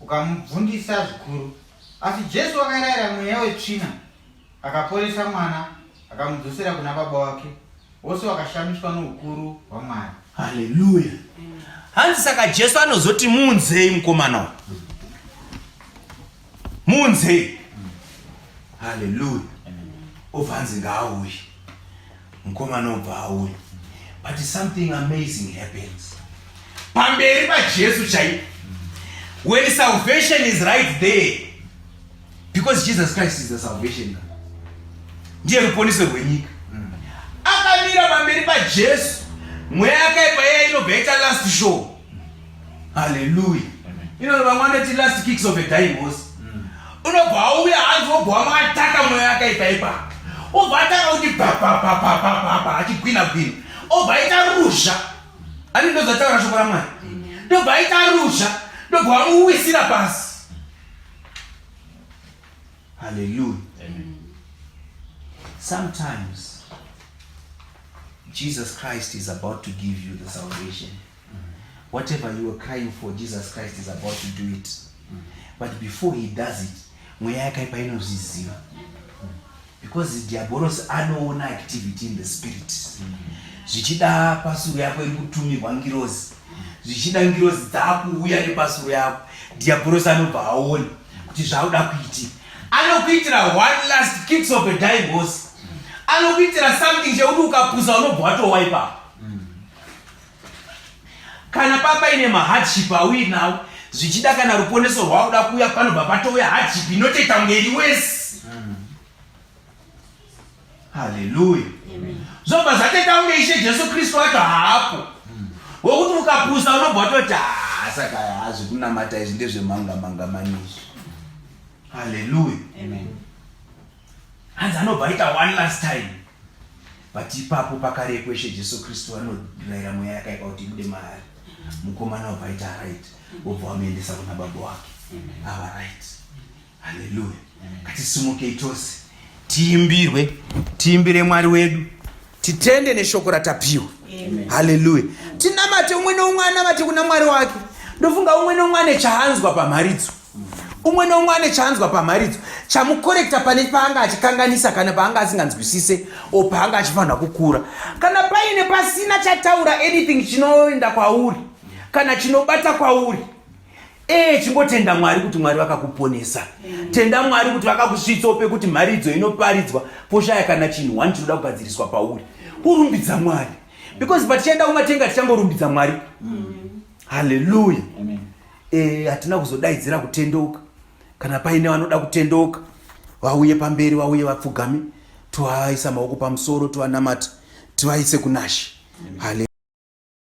Speaker 2: ukamubvundisa zvikuru. Asi Jesu wakarayira mweya wetsvina, akaporesa mwana, akamudzosera kuna baba wake. Vose vakashamiswa noukuru hwaMwari.
Speaker 1: Haleluya. Hanzi saka Jesu anozoti muunzei mukomana uyu. Muunzei. Haleluya. Obva hanzi ngaauye. Mukomana obva auya. But something amazing happens. Pamberi paJesu chaipo. When salvation is right there. Because Jesus Christ is the salvation. Ndiye ruponiso rwenyika. Akamira pamberi paJesu. Mweya yakaipa iya inobva yaita last show. Hallelujah. Ino vamwe vanoti last kicks of a dying horse. Unobva auya hanzi wobva wamataka mweya yakaipa ipapo. Obva atanga kuti pa achigwina gwina. Obva aita ruzha. Ani ndozvataura shoko raMwari. Ndobva aita ruzha. Ndobva wamuwisira pasi. Hallelujah. Amen. Sometimes Jesus Christ is about to give you the salvation. Whatever you were crying for, Jesus Christ is about to do it. But before he does it, mweya yakaipa inozviziva. Because diabolos anoona activity in the spirit. Zvichida pasuru yako iri kutumirwa ngirozi. Zvichida ngirozi dzakuuya nepasuru yako. Diabolos anobva aona kuti zvakuda kuitika. Anokuitira one last kicks of a dying horse. Anokuitira something chekuti ukapusa unobva watowa ipapo. Kana papaine mahardship auinawo, zvichida kana ruponeso rwauda kuuya panobva patouya hardship inotoita kunge iri wesi. Haleluya. Zvobva zvatoita kunge Ishe Jesu Kristu wacho haapo. Wokuti ukapusa unobva watoti ah, saka hazvikunamata izvi ndezvemanga manga mani izvi. Haleluya. Hanzi anobva aita one last time. But ipapo pakarepo Ishe Jesu Kristu anorayira mweya yakaipa kuti ibude maari. Mukomana obva aita right, wobva wamuendesa kuna baba wake. Ava right. Haleluya. Ngatisimukei tose tiimbirwe, tiimbire Mwari wedu, titende neshoko ratapiwa. Haleluya. Tinamate, umwe neumwe anamate kuna Mwari wake. Ndofunga umwe neumwe ane chaanzwa pamharidzo. Umwe neumwe ane chaanzwa pamharidzo chamukorekta pane paanga achikanganisa kana paanga asinganzwisise o paanga achifanira kukura. Kana paine pasina chataura anything chinoenda kwauri kana chinobata kwauri, Ee, chingotenda Mwari kuti Mwari vakakuponesa. Tenda Mwari kuti vakakusvitsawo pekuti mharidzo inoparidzwa poshaya kana chinhu one chinoda kugadziriswa pauri. Kurumbidza Mwari. Because patichaenda kumatenga tichangorumbidza Mwari. Hallelujah. Eh, hatina kuzodaidzira kutendeuka. Kana paine vanoda kutendeuka, vauye pamberi, vauye vapfugame, tovaisa maoko pamusoro, tovanamata, tivaise kunaShe. Hallelujah.